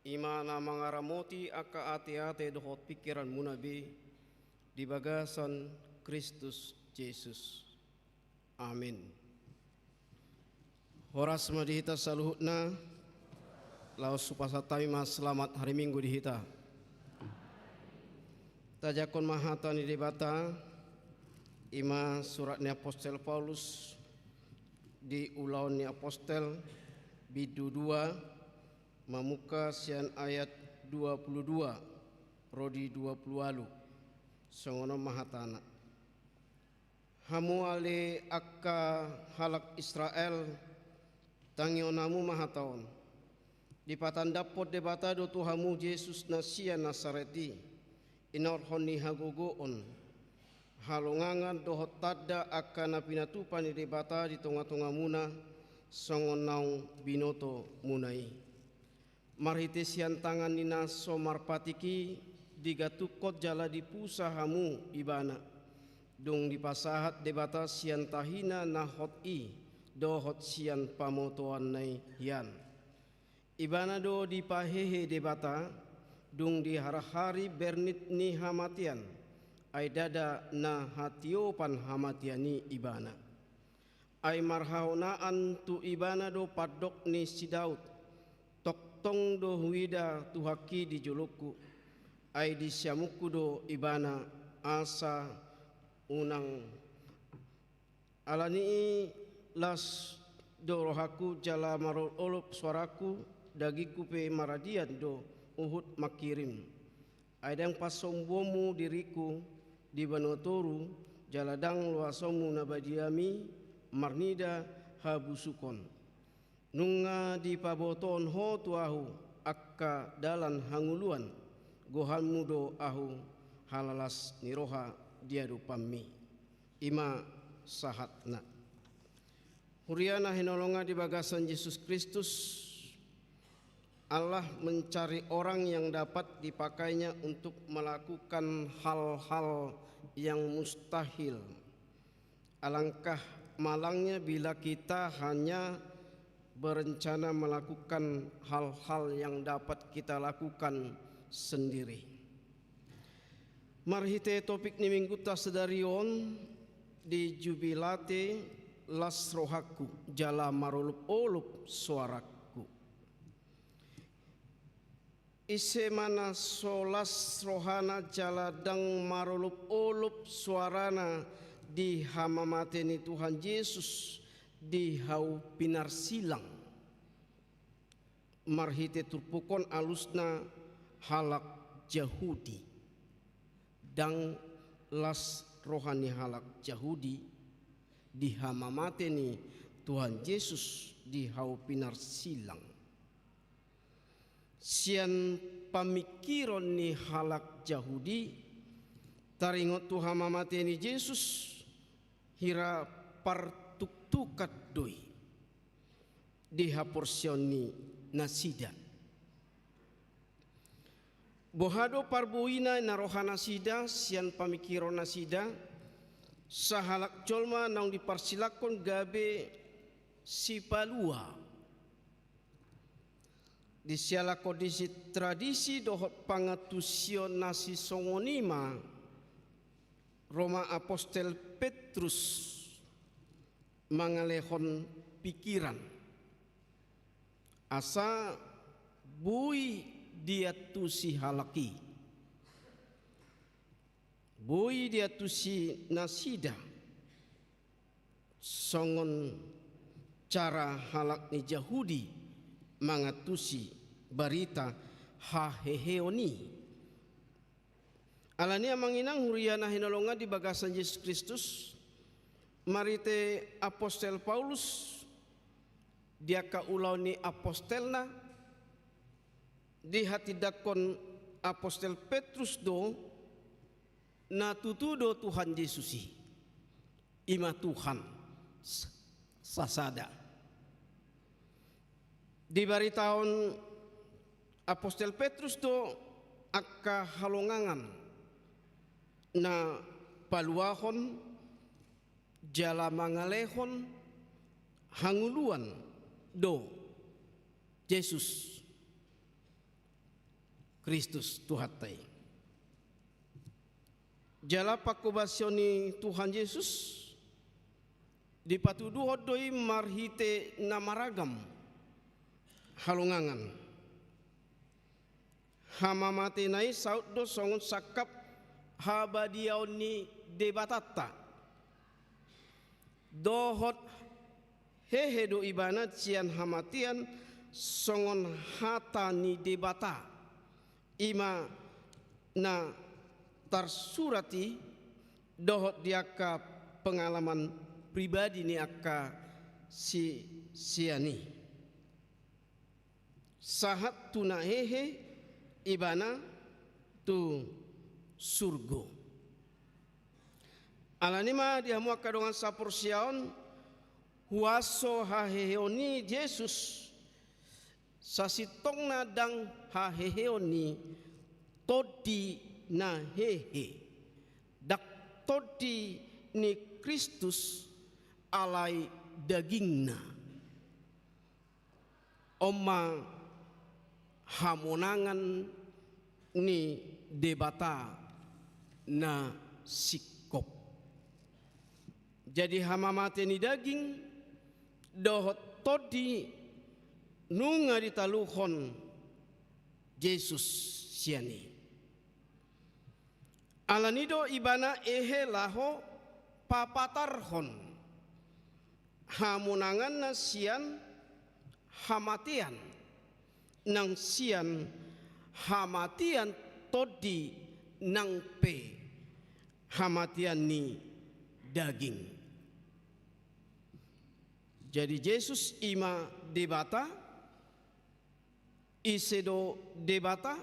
i ma na mangaramoti angka ateate dohot pingkiranmuna be di bagasan Kristus Jesus. Amin. Horas ma di hita saluhutna, laos hupasahat hami ma selamat hari Minggu di hita. Tajangkon ma hata ni Debata, i ma surat ni apostel Paulus di Ulaon ni Apostel, bindu dua, mamungka sian ayat dua pulu dua ro di dua pulu ualu. Songon on ma hatana. Hamu ale angka halak Israel, tangihon hamu ma hata on. Dipatandaphon Debata do tu hamu Jesus na sian Nasaret i, inorhon ni hagogoon, halongangan dohot tanda angka na pinatupa ni Debata di tongatongamuna, songon naung binotomuna i. Marhite sian tangan ni na so marpatik i, digantungkon jala dipusa hamu ibana. Dung dipasahat Debata sian tahina na hot i, dohot sian pamotoanna i hian. Ibana do dipahehe Debata, dung diharahari bernit ni hamatean, ai ndada na hatiopan hamatean i ibana. Ai marhahonaan tu ibana do pandok ni si Daud, tongtong do huida Tuhanki di jolongku, ai di siamunku do ibana asa unang. Ala ni i las do rohangku jala marolopolop soarangku, dagingku pe maradian do huhut mangkirim. Ai ndang pasombuonmu diringku di banua toru, jala ndang loasonmu na badiami marnida habusukon. Nunga dipabotohon ho tu ahu angka dalan hangoluan, gohanmu do ahu halalas ni roha di adopanmi. I ma sahatna. Huria na hinaholongan di bagasan Jesus Kristus, Allah mencari orang yang dapat dipakainya untuk melakukan hal-hal yang mustahil. Alangkah malangnya bila kita hanya berencana melakukan hal-hal yang dapat kita lakukan sendiri. Marhite topik ni minggunta sadari on, di Jubilate las rohangku jala marolopolop soarangku. Ise ma na so las rohana jala ndang marolopolop soarana di hamamate ni Tuhan Jesus di hau pinarsilang? Marhite turpuk on alusna halak Jahudi. Ndang las roha ni halak Jahudi di hamamate ni Tuhan Jesus di hau pinarsilang. Sian pamingkiron ni halak Jahudi, taringot tu hamamate ni Jesus, hira partuktukan do i di haporseaon ni nasida. Boha do parboina na roha nasida sian pamingkiron nasida, sahalak jolma naung diparsilangkon gabe sipalua. Di siala kondisi tradisi dohot pangantusion na sisongon i ma, ro ma apostel Petrus mangalehon pingkiran asa boi diantusi halak i. Boi diantusi nasida songon cara halak ni Jahudi mangantusi barita haheheon i. Alani i, amang inang, huria na hinaholongan di bagasan Jesus Kristus, marhite apostel Paulus di angka ulaon ni apostelna, dihatindangkon apostel Petrus do na tutu do Tuhan Jesus i, i ma Tuhan s-, sasada. Dibaritahon apostel Petrus do angka halongangan na paluahon jala mangalehon hangoluan do Jesus Kristus Tuhanta i. Jala pangkobasion ni Tuhan Jesus dipatuduhon do i marhite na maragam halongangan. Hamamatena i saut do songon sangkap habadiaon ni Debatanta. Dohot hehe do ibana sian hamatean songon hata ni Debata. I ma na tarsurat i dohot di angka pengalaman pribadi ni angka si-, sisean i. Sahat tu na hehe ibana tu surgo. Alani i ma di hamu angka dongan saporseaon, huaso haheheon ni Jesus, sasintongna ndang haheheon ni tondi na hehe, ndang tondi ni Kristus alai dagingna. On ma hamonangan ni Debata na singkop. Jadi hamamate ni daging dohot tondi nunga ditaluhon Jesus sian i. Alani do ibana hehe laho papatarhon hamonanganna sian hamatean, nang sian hamatean tondi nang pe hamatean ni daging. Jadi Jesus i ma Debata, ise do Debata?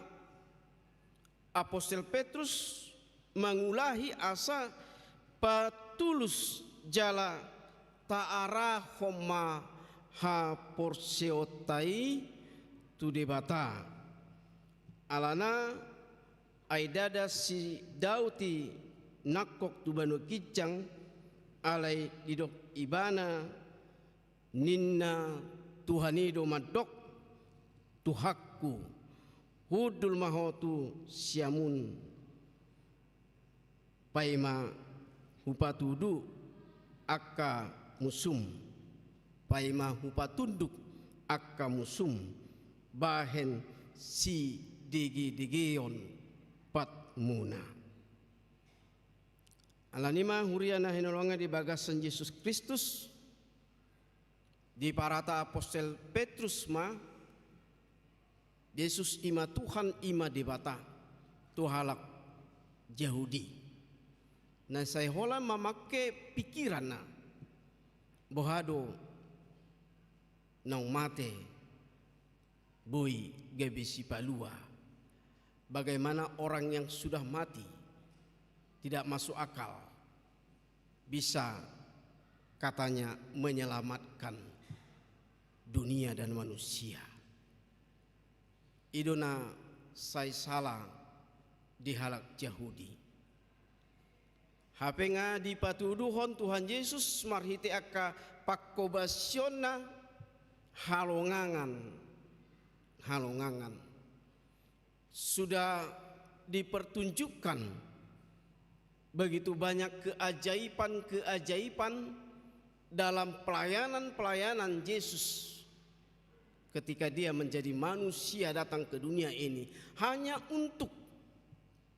Apostel Petrus mangulahi asa patulus jala taarahon ma haporseaonta i tu Debata. Alana ai ndada si Daud i nangkok tu banua ginjang, alai didok ibana, ninna Tuhan i do mandok, Tuhanku, hundul ma ho tu siamun, paima hupatudu angka musum, paima hupatunduk angka musum bahen sidegedegeon patmuna. Alani i ma huria na hinaholongan di bagasan Jesus Kristus, diparata apostel Petrus ma, Jesus i ma Tuhan, i ma Debata tu halak Jahudi. Na sai holan mamangke pikiranna, boha do naung mate boi gabe sipalua. Bagaimana orang yang sudah mati tidak masuk akal bisa katanya menyelamatkan dunia dan manusia. I do na sai sala di halak Jahudi. Hape nga dipatuduhon Tuhan Jesus marhite angka pangkobasionna halongangan, halongangan. Sudah dipertunjukkan begitu banyak keajaiban-keajaiban dalam pelayanan-pelayanan Yesus ketika Dia menjadi manusia datang ke dunia ini hanya untuk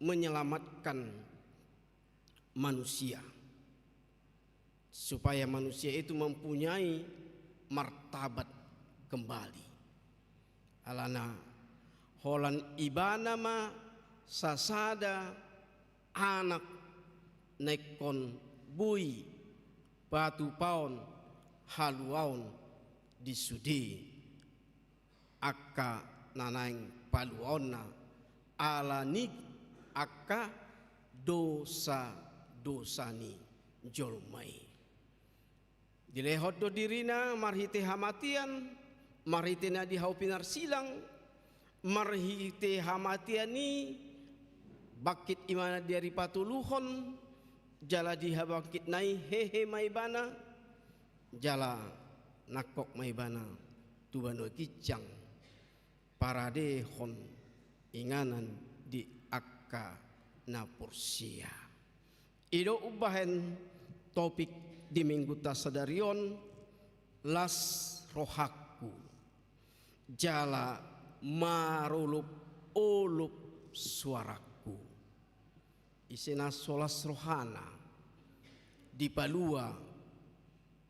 menyelamatkan manusia, supaya manusia itu mempunyai martabat kembali. Alana holan Ibana ma sasada Anak na ingkon boi patupaon haluaon di sude angka na naeng paluaonna ala ni angka dosa-dosa ni jolma i. Dilehon do dirina marhite hamatean, marhite na di hau pinarsilang, marhite hamatean i bangkit Ibana di ari patoluhon, jala di habangkitna i hehe ma Ibana, jala nangkok ma Ibana tu banua ginjang, paradehon inganan di angka na porsea. I do umbahen topik di mingguta sadari on, las rohangku jala marolopolop suarangku. Ise na so las rohana dipalua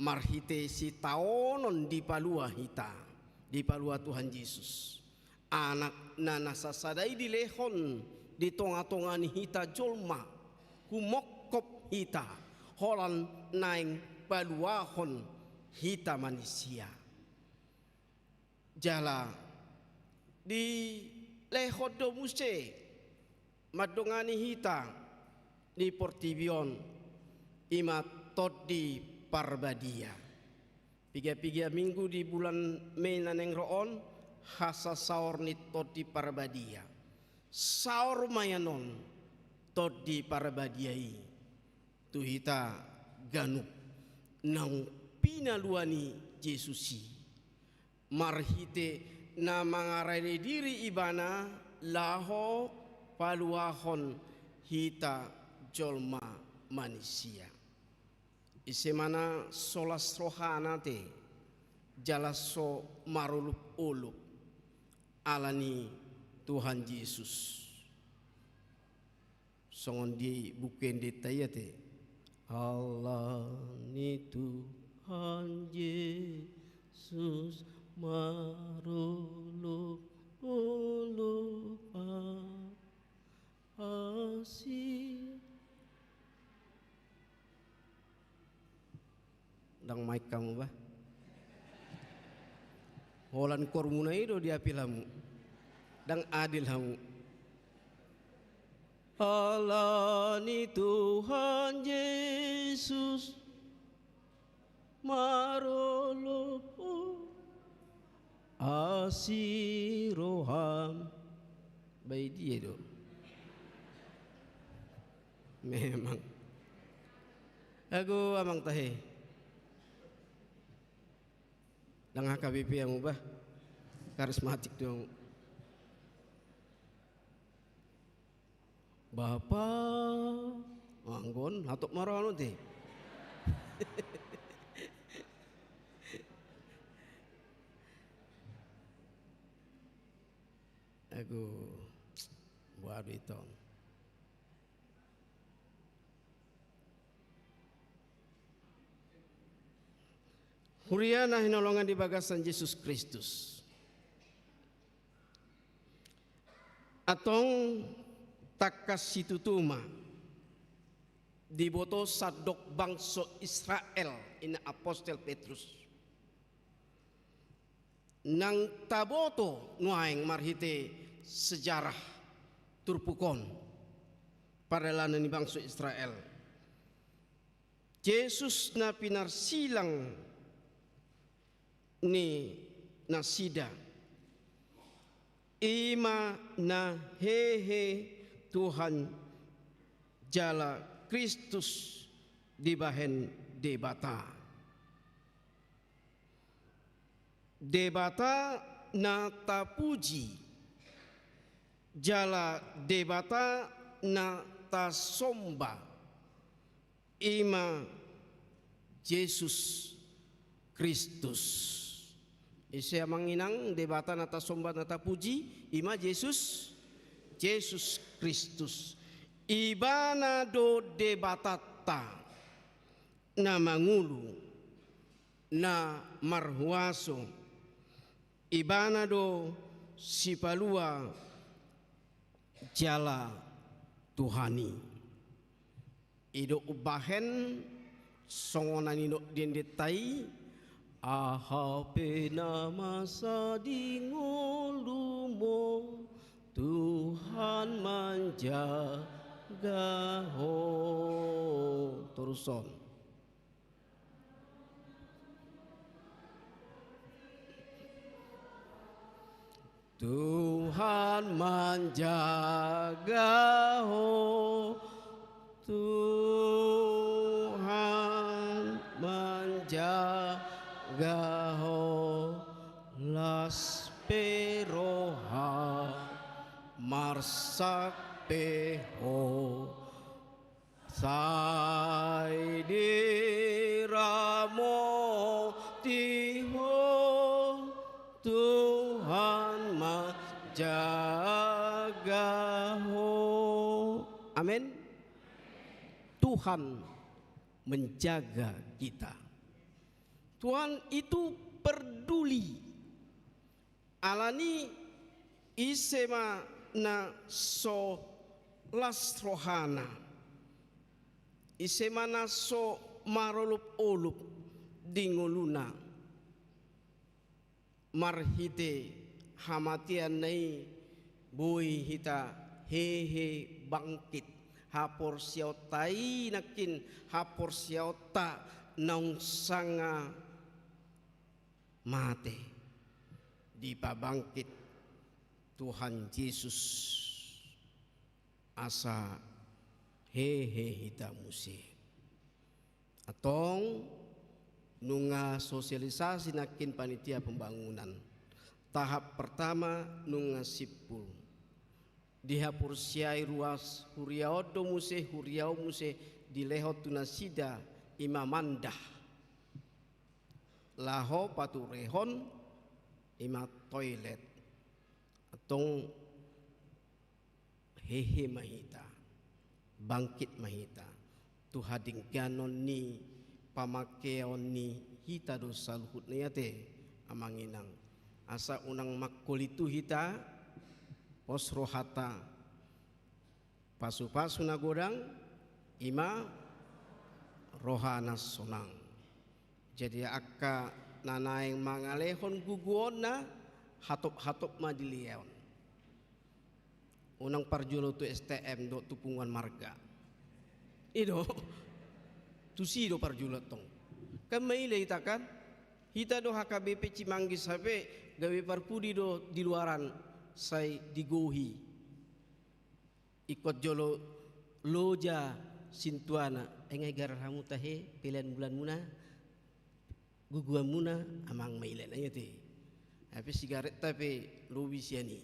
marhite sitaonon dipalua hita, dipalua Tuhan Jesus. Anakna na sasada i dilehon di tongatonga ni hita jolma, humongkop hita, holan naeng paluahon hita manisia. Jala dilehon do muse mandongani hita di portibi on, i ma Tondi Parbadia. Piga-piga minggu di bulan Mei na naeng ro on, hasasaor ni Tondi Parbadia. Saor ma i annon Tondi Parbadia i tu hita ganup naung pinalua ni Jesus i, marhite na mangarade diri Ibana laho paluahon hita jolma manisia. Ise ma na so las rohana te jala so marolopolop ala ni Tuhan Jesus? Songon di buku endenta i ate. Ala ni Tuhan Jesus marolopolop asi. Ndang maek hamu bah. Holan kormuna i do diapil hamu. Ndang adil hamu. Ala ni Tuhan Jesus marolopolop asi roham. Bai dia do. Memang. Ago amang tahe. Ndang H K B P hamu bah. Karismatik do hamu. Bapa, anggo on hatop ma roham ate. Ago, boha do ito on. Huria na hinaholongan di bagasan Jesus Kristus. Antong tangkas situtu ma diboto sandok bangso Israel, ninna apostel Petrus. Nang taboto nuaeng marhite sejarah turpuk on, pardalanan ni bangso Israel. Jesus na pinarsilang ni nasida, i ma na hehe Tuhan jala Kristus dibahen Debata. Debata na tapuji jala Debata na tasomba, i ma Jesus Kristus. Ise amang inang Debata na tasomba na tapuji? I ma Jesus, Jesus Kristus. Ibana do Debatanta na mangolu, na marhuaso. Ibana do Sipalua jala Tuhan i. I do umbahen songon na nidok ni endenta i, aha pe na masa di ngolum on, Tuhan manjaga ho. Torus on. Tuhan manjaga ho, Tuhan manjaga ho. Sampe ho sai diramoti ho, Tuhan manjaga ho. Amin. Tuhan menjaga kita. Tuhan itu peduli. Alani ise ma na so las rohana, ise ma na so marolopolop di ngoluna. Marhite hamateanna i boi hita hehe bangkit. Haporseaonta i nangkin haporseaonta naung sanga mate, dipabangkit Tuhan Jesus asa hehe hita muse. Antong nunga sosialisasi nangkin panitia pembangunan. Tahap pertama nunga simpul. Dihaporseai ruas huria on do muse, huria on muse dilehon tu nasida i ma mandah. Laho paturehon i ma toilet. Antong hehe ma hita, bangkit ma hita tu hadengganon ni pamakeion ni hita do saluhutna i ate, amang inang. Asa unang mangkolitu hita, pos rohanta, pasupasu na godang i ma roha na sonang. Jadi angka na naeng mangalehon gogoonna, hatophatop ma dilehon. Unang parjolo tu S T M dohot tu punguan marga. I do. Tusi do parjolo tong. Kan maila hita kan? Hita do H K B P Cimanggis hape gabe parpudi do di luaran sai digohi. Ingkon jolo loja sintuana, ai nga digarar hamu tahe, pelean bulanmuna, gogoanmuna, amang maila na i ate. Hape sigaretta pe lobi sian i.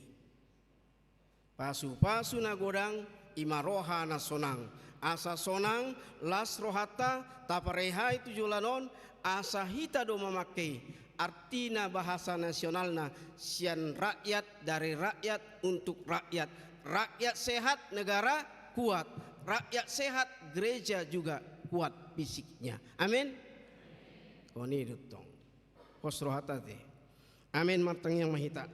Pasupasu na godang i ma roha na sonang. Asa sonang, las rohanta, taparehai tu joloan on, asa hita do mamangke i. Artina bahasa nasionalna, sian rakyat, dari rakyat, untuk rakyat. Rakyat sehat, negara kuat. Rakyat sehat, gereja juga kuat fisiknya. Amin. Songon i do tong. Pos rohanta ate. Amin. Martangiang ma hita.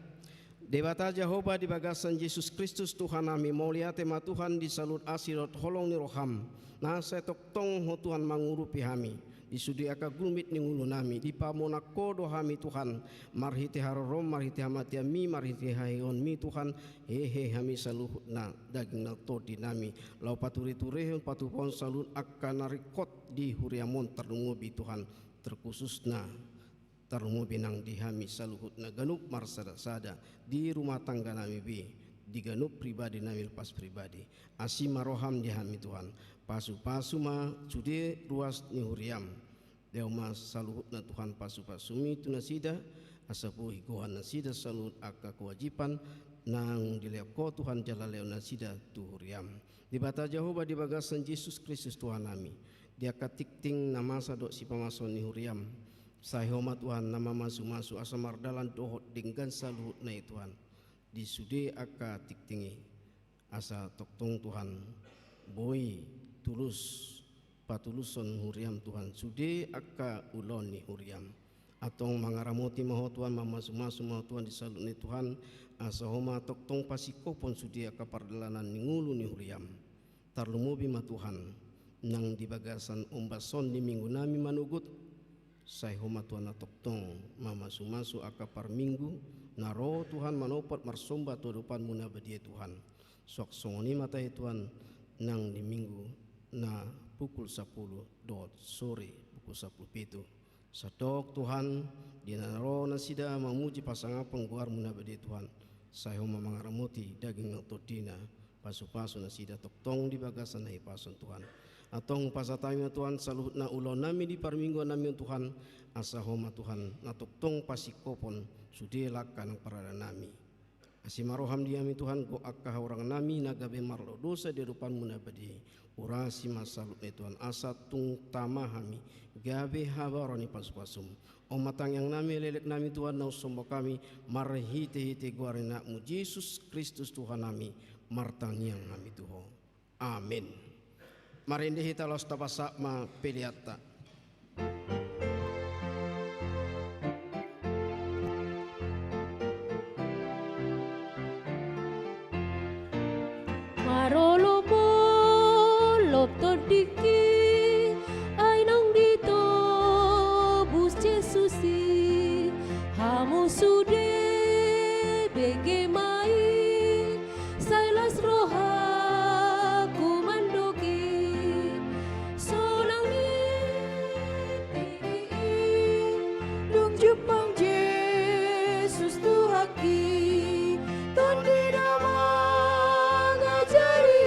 Debata Jahowa, di bagasan Jesus Kristus Tuhannami, mauliate ma Tuhan di saluhut asi dohot holong ni roham, na sai tongtong Ho Tuhan mangurupi hami di sude angka gulmit ni ngolunami. Dipamonang Ho do hami Tuhan, marhite harorom, marhite hamateanmi, marhite haheheonmi Tuhan, hehe hami saluhutna daging nang tondinami, laho patureturehon, patupahon saluhut angka na ringkot di huriam on, tarlumobi Tuhan, terkhususna tarlumobi nang di hami saluhutna ganup marsadasada, di rumah tangganami be, di ganup pribadinami lepas pribadi. Asi ma roham di hami Tuhan, pasupasu ma sude ruas ni huriam. Dao ma saluhutna Tuhan pasupasumi tu nasida, asa boi gohan nasida saluhut angka kewajiban naung dilehon Ho Tuhan jala lehon nasida tu huriam. Debata Jahowa, di bagasan Jesus Kristus Tuhannami, di angka tingting na masa dohot sipamasuon ni huriam, sai Ho ma Tuhan na mamasumasu asa mardalan dohot denggan saluhutna i Tuhan, di sude angka tingting i. Asa tongtong Tuhan, boi tulus, patulushon huriam Tuhan, sude angka ulaon ni huriam. Antong mangaramoti ma Ho Tuhan, mamasumasu ma Ho Tuhan di saluhutna i Tuhan, asa Ho ma tongtong pasingkophon sude angka pardalanan ni ngolu ni huriam. Tarlumobi ma Tuhan, nang di bagasan ombas on di minggunami manogot, sai Ho ma Tuhan na tongtong mamasumasu angka parminggu, na ro Tuhan manopot marsomba tu adopanMu na badia i Tuhan. Suang songon i ma tahe Tuhan, nang di minggu na pukul sapulu dohot sore pukul sapulu pitu. Sandok Tuhan, di na ro nasida mamuji pasangaphon goarMu na badia i Tuhan, sai Ho ma mangaramoti daging nang tondina, pasupasu nasida tongtong di bagasan hahipason Tuhan. Antong hupasahat hami ma Tuhan saluhutna ulaonnami di parmingguannami on Tuhan, asa Ho ma Tuhan na tongtong pasingkophon sude langka nang paradalanami. Asi ma roham di hami Tuhan, gok angka hahurangan nami na gabe marlapatan dosa di adopanmu na badia i. Urasi ma saluhutna Tuhan, asa tung tama hami gabe habaoran ni pasupasum. On ma tangiang nami, elek nami Tuhan, naung somba hami marhitehite goar ni Anakmu Jesus Kristus Tuhan nami, martangiang hami tu Ho. Amen. Marende hita laos tapasahat ma peleanta. Marolopolop tondingki, ai naung ditobus Jesus i, hamu sude bege ma i, sai las rohangku mandok i, sonang ni tingki i, dung jumpang Jesus Tuhanki, Tondi na mangajari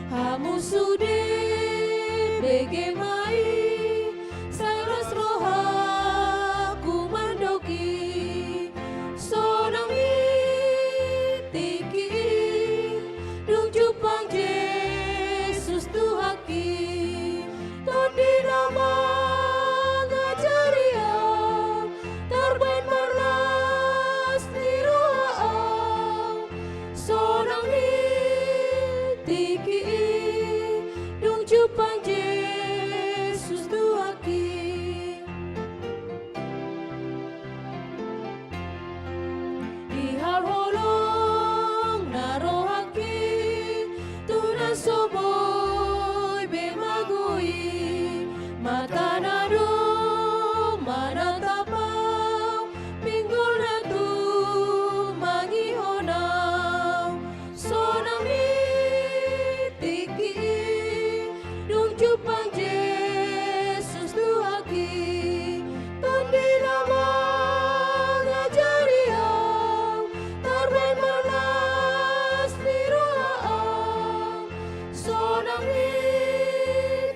Hamu sude bege ma i, sai las rohangku mandok i, sonang i tingki i, dung jumpang Jesus Tuhanki. Tondi na mangajari au, tarbaen marlas ni roha au, sonang i tingki i, dung jumpang Jesus Tuhanki. Di hau holong na rohangki, tu na so boi be magou i, mata na do manatap au, pinggol na tumangihon au, sonang i tingki i, dung jumpang Jesus Tuhanki. Tondi na mangajari au, tarbaen marlas ni roha au, sonang i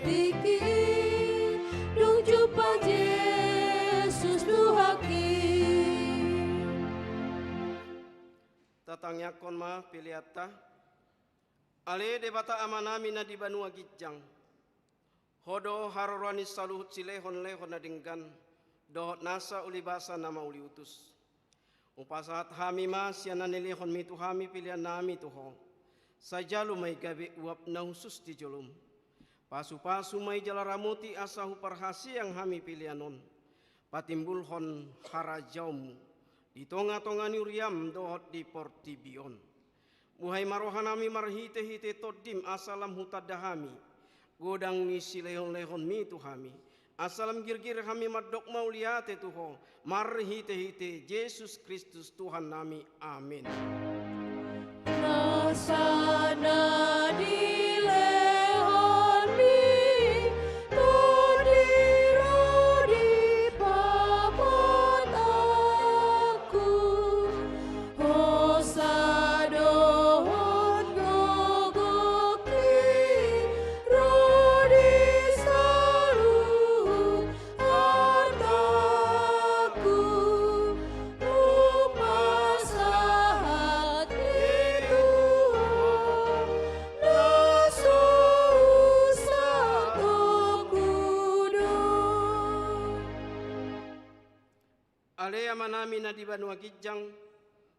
tingki i, dung jumpang Jesus Tuhanki. Tatangiangkon ma peleanta. Ale Debata Amanami na di banua ginjang, Ho do haroroan ni saluhut silehonlehon na denggan dohot nasa ulibasa na mauliutus. Hupasahat hami ma sian na nilehonmi tu hami peleannami tu Ho. Sai jalo ma i gabe uap na hushus di jolom. Pasupasu ma i jala ramoti asa huparhaseang hami pelean on patimbulhon harajaonmu di tongatonga ni huriam dohot di portibi on. Buhai ma rohanami marhitehite Tondim asa lam hutanda hami godang ni silehonlehonmi tu hami, asa lam girgir hami mandok mauliate tu Ho marhitehite Jesus Kristus Tuhannami. Amin. Nasa na nilehonmi Tondi ro di pamotangku, hosa dohot gogongki ro di saluhut artangku, hupasahat i tu Ho na so husatongku do. Ale Amanami na di banua ginjang,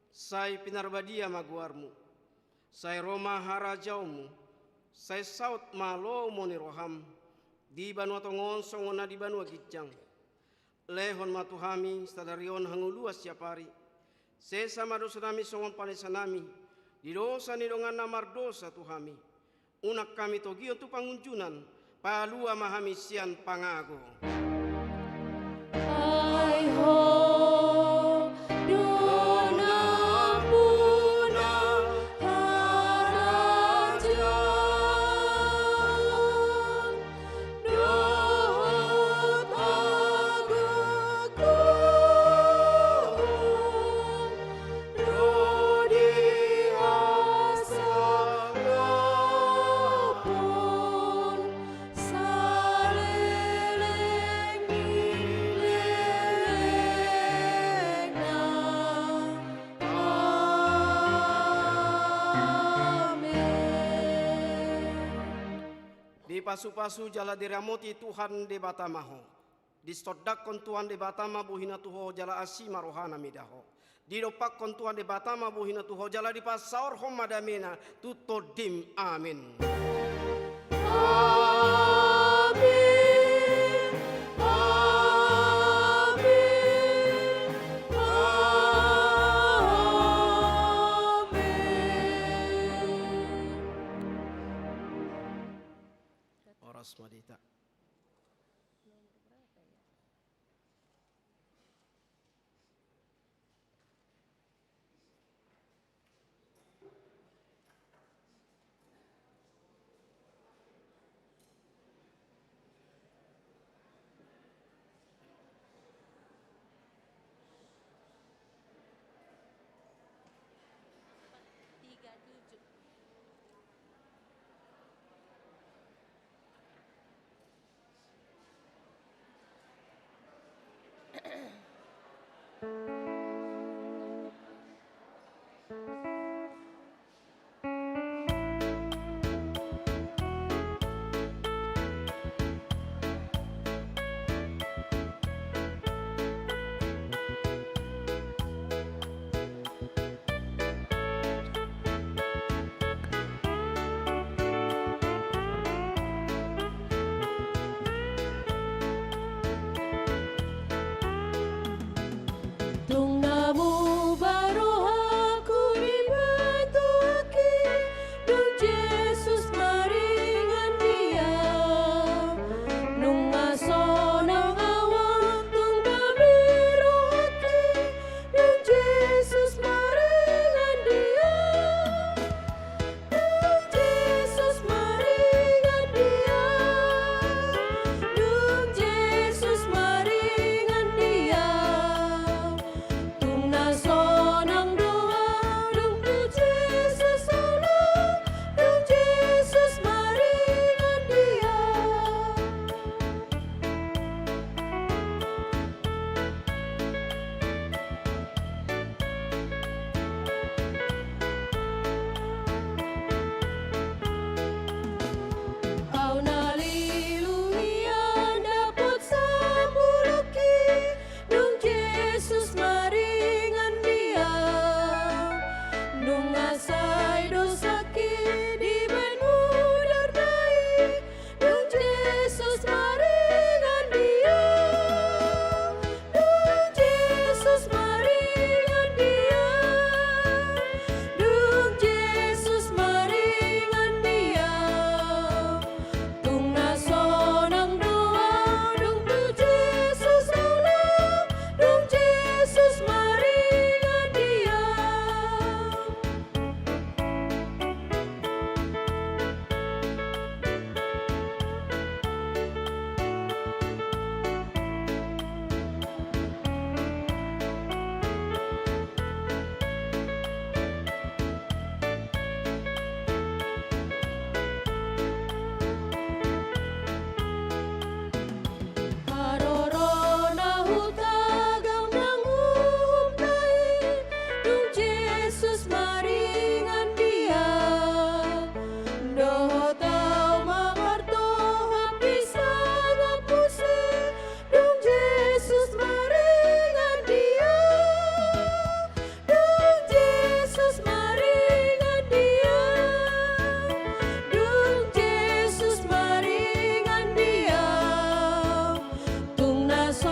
sai pinarbadia ma goarmu. Sai ro ma harajaonmu. Sai saut ma lomo ni roham di banua tonga on songon na di banua ginjang. Lehon ma tu hami sadari on hangoluan siapari. Sesa ma dosanami songon panesanami di dosa ni dongan na mardosa tu hami. Unang hami togihon tu pangunjunan, palua ma hami sian pangago. Ai Ho do nampuna harajaon dohot hagogoon ro di hasangapon saleleng ni lelengna. Amen. Dipasupasu jala diramoti Tuhan Debata ma ho. Disondangkon Tuhan Debata ma bohina tu ho jala asi ma rohana mida ho. Didompakkon Tuhan Debata ma bohina tu ho jala dipasaorhon ma damena tu tondim. Amin. Amin. Amin. Amin. Horas ma di hita. Tiga tujuh. Tung na muba rohangku dibahen Tuhanki, dung Jesus maringan di au. Nunga sonang au on tung dame rohangki, dung Jesus maringan di au. Dung Jesus maringan di au, dung Jesus maringan di au. Tung na sonang do au, dung tu Jesus au laho, dung Jesus maringan di au. Au na lilu hian dapot sambulungki, dung Jesus maringan di au. Nunga sai dosangki dibahen mudar na i, dung Jesus maringan di au. Dung Jesus maringan di au. Dung Jesus maringan di au. Tung na sonang do au, dung tu Jesus au laho, dung Jesus maringan di au. Haroro na hutagam nang uhumta i, dung Jesus maringan di au. Dohot au ma martohap di sangap muse, dung Jesus maringan di au. Dung Jesus maringan di au. Dung Jesus maringan di au. Tung na so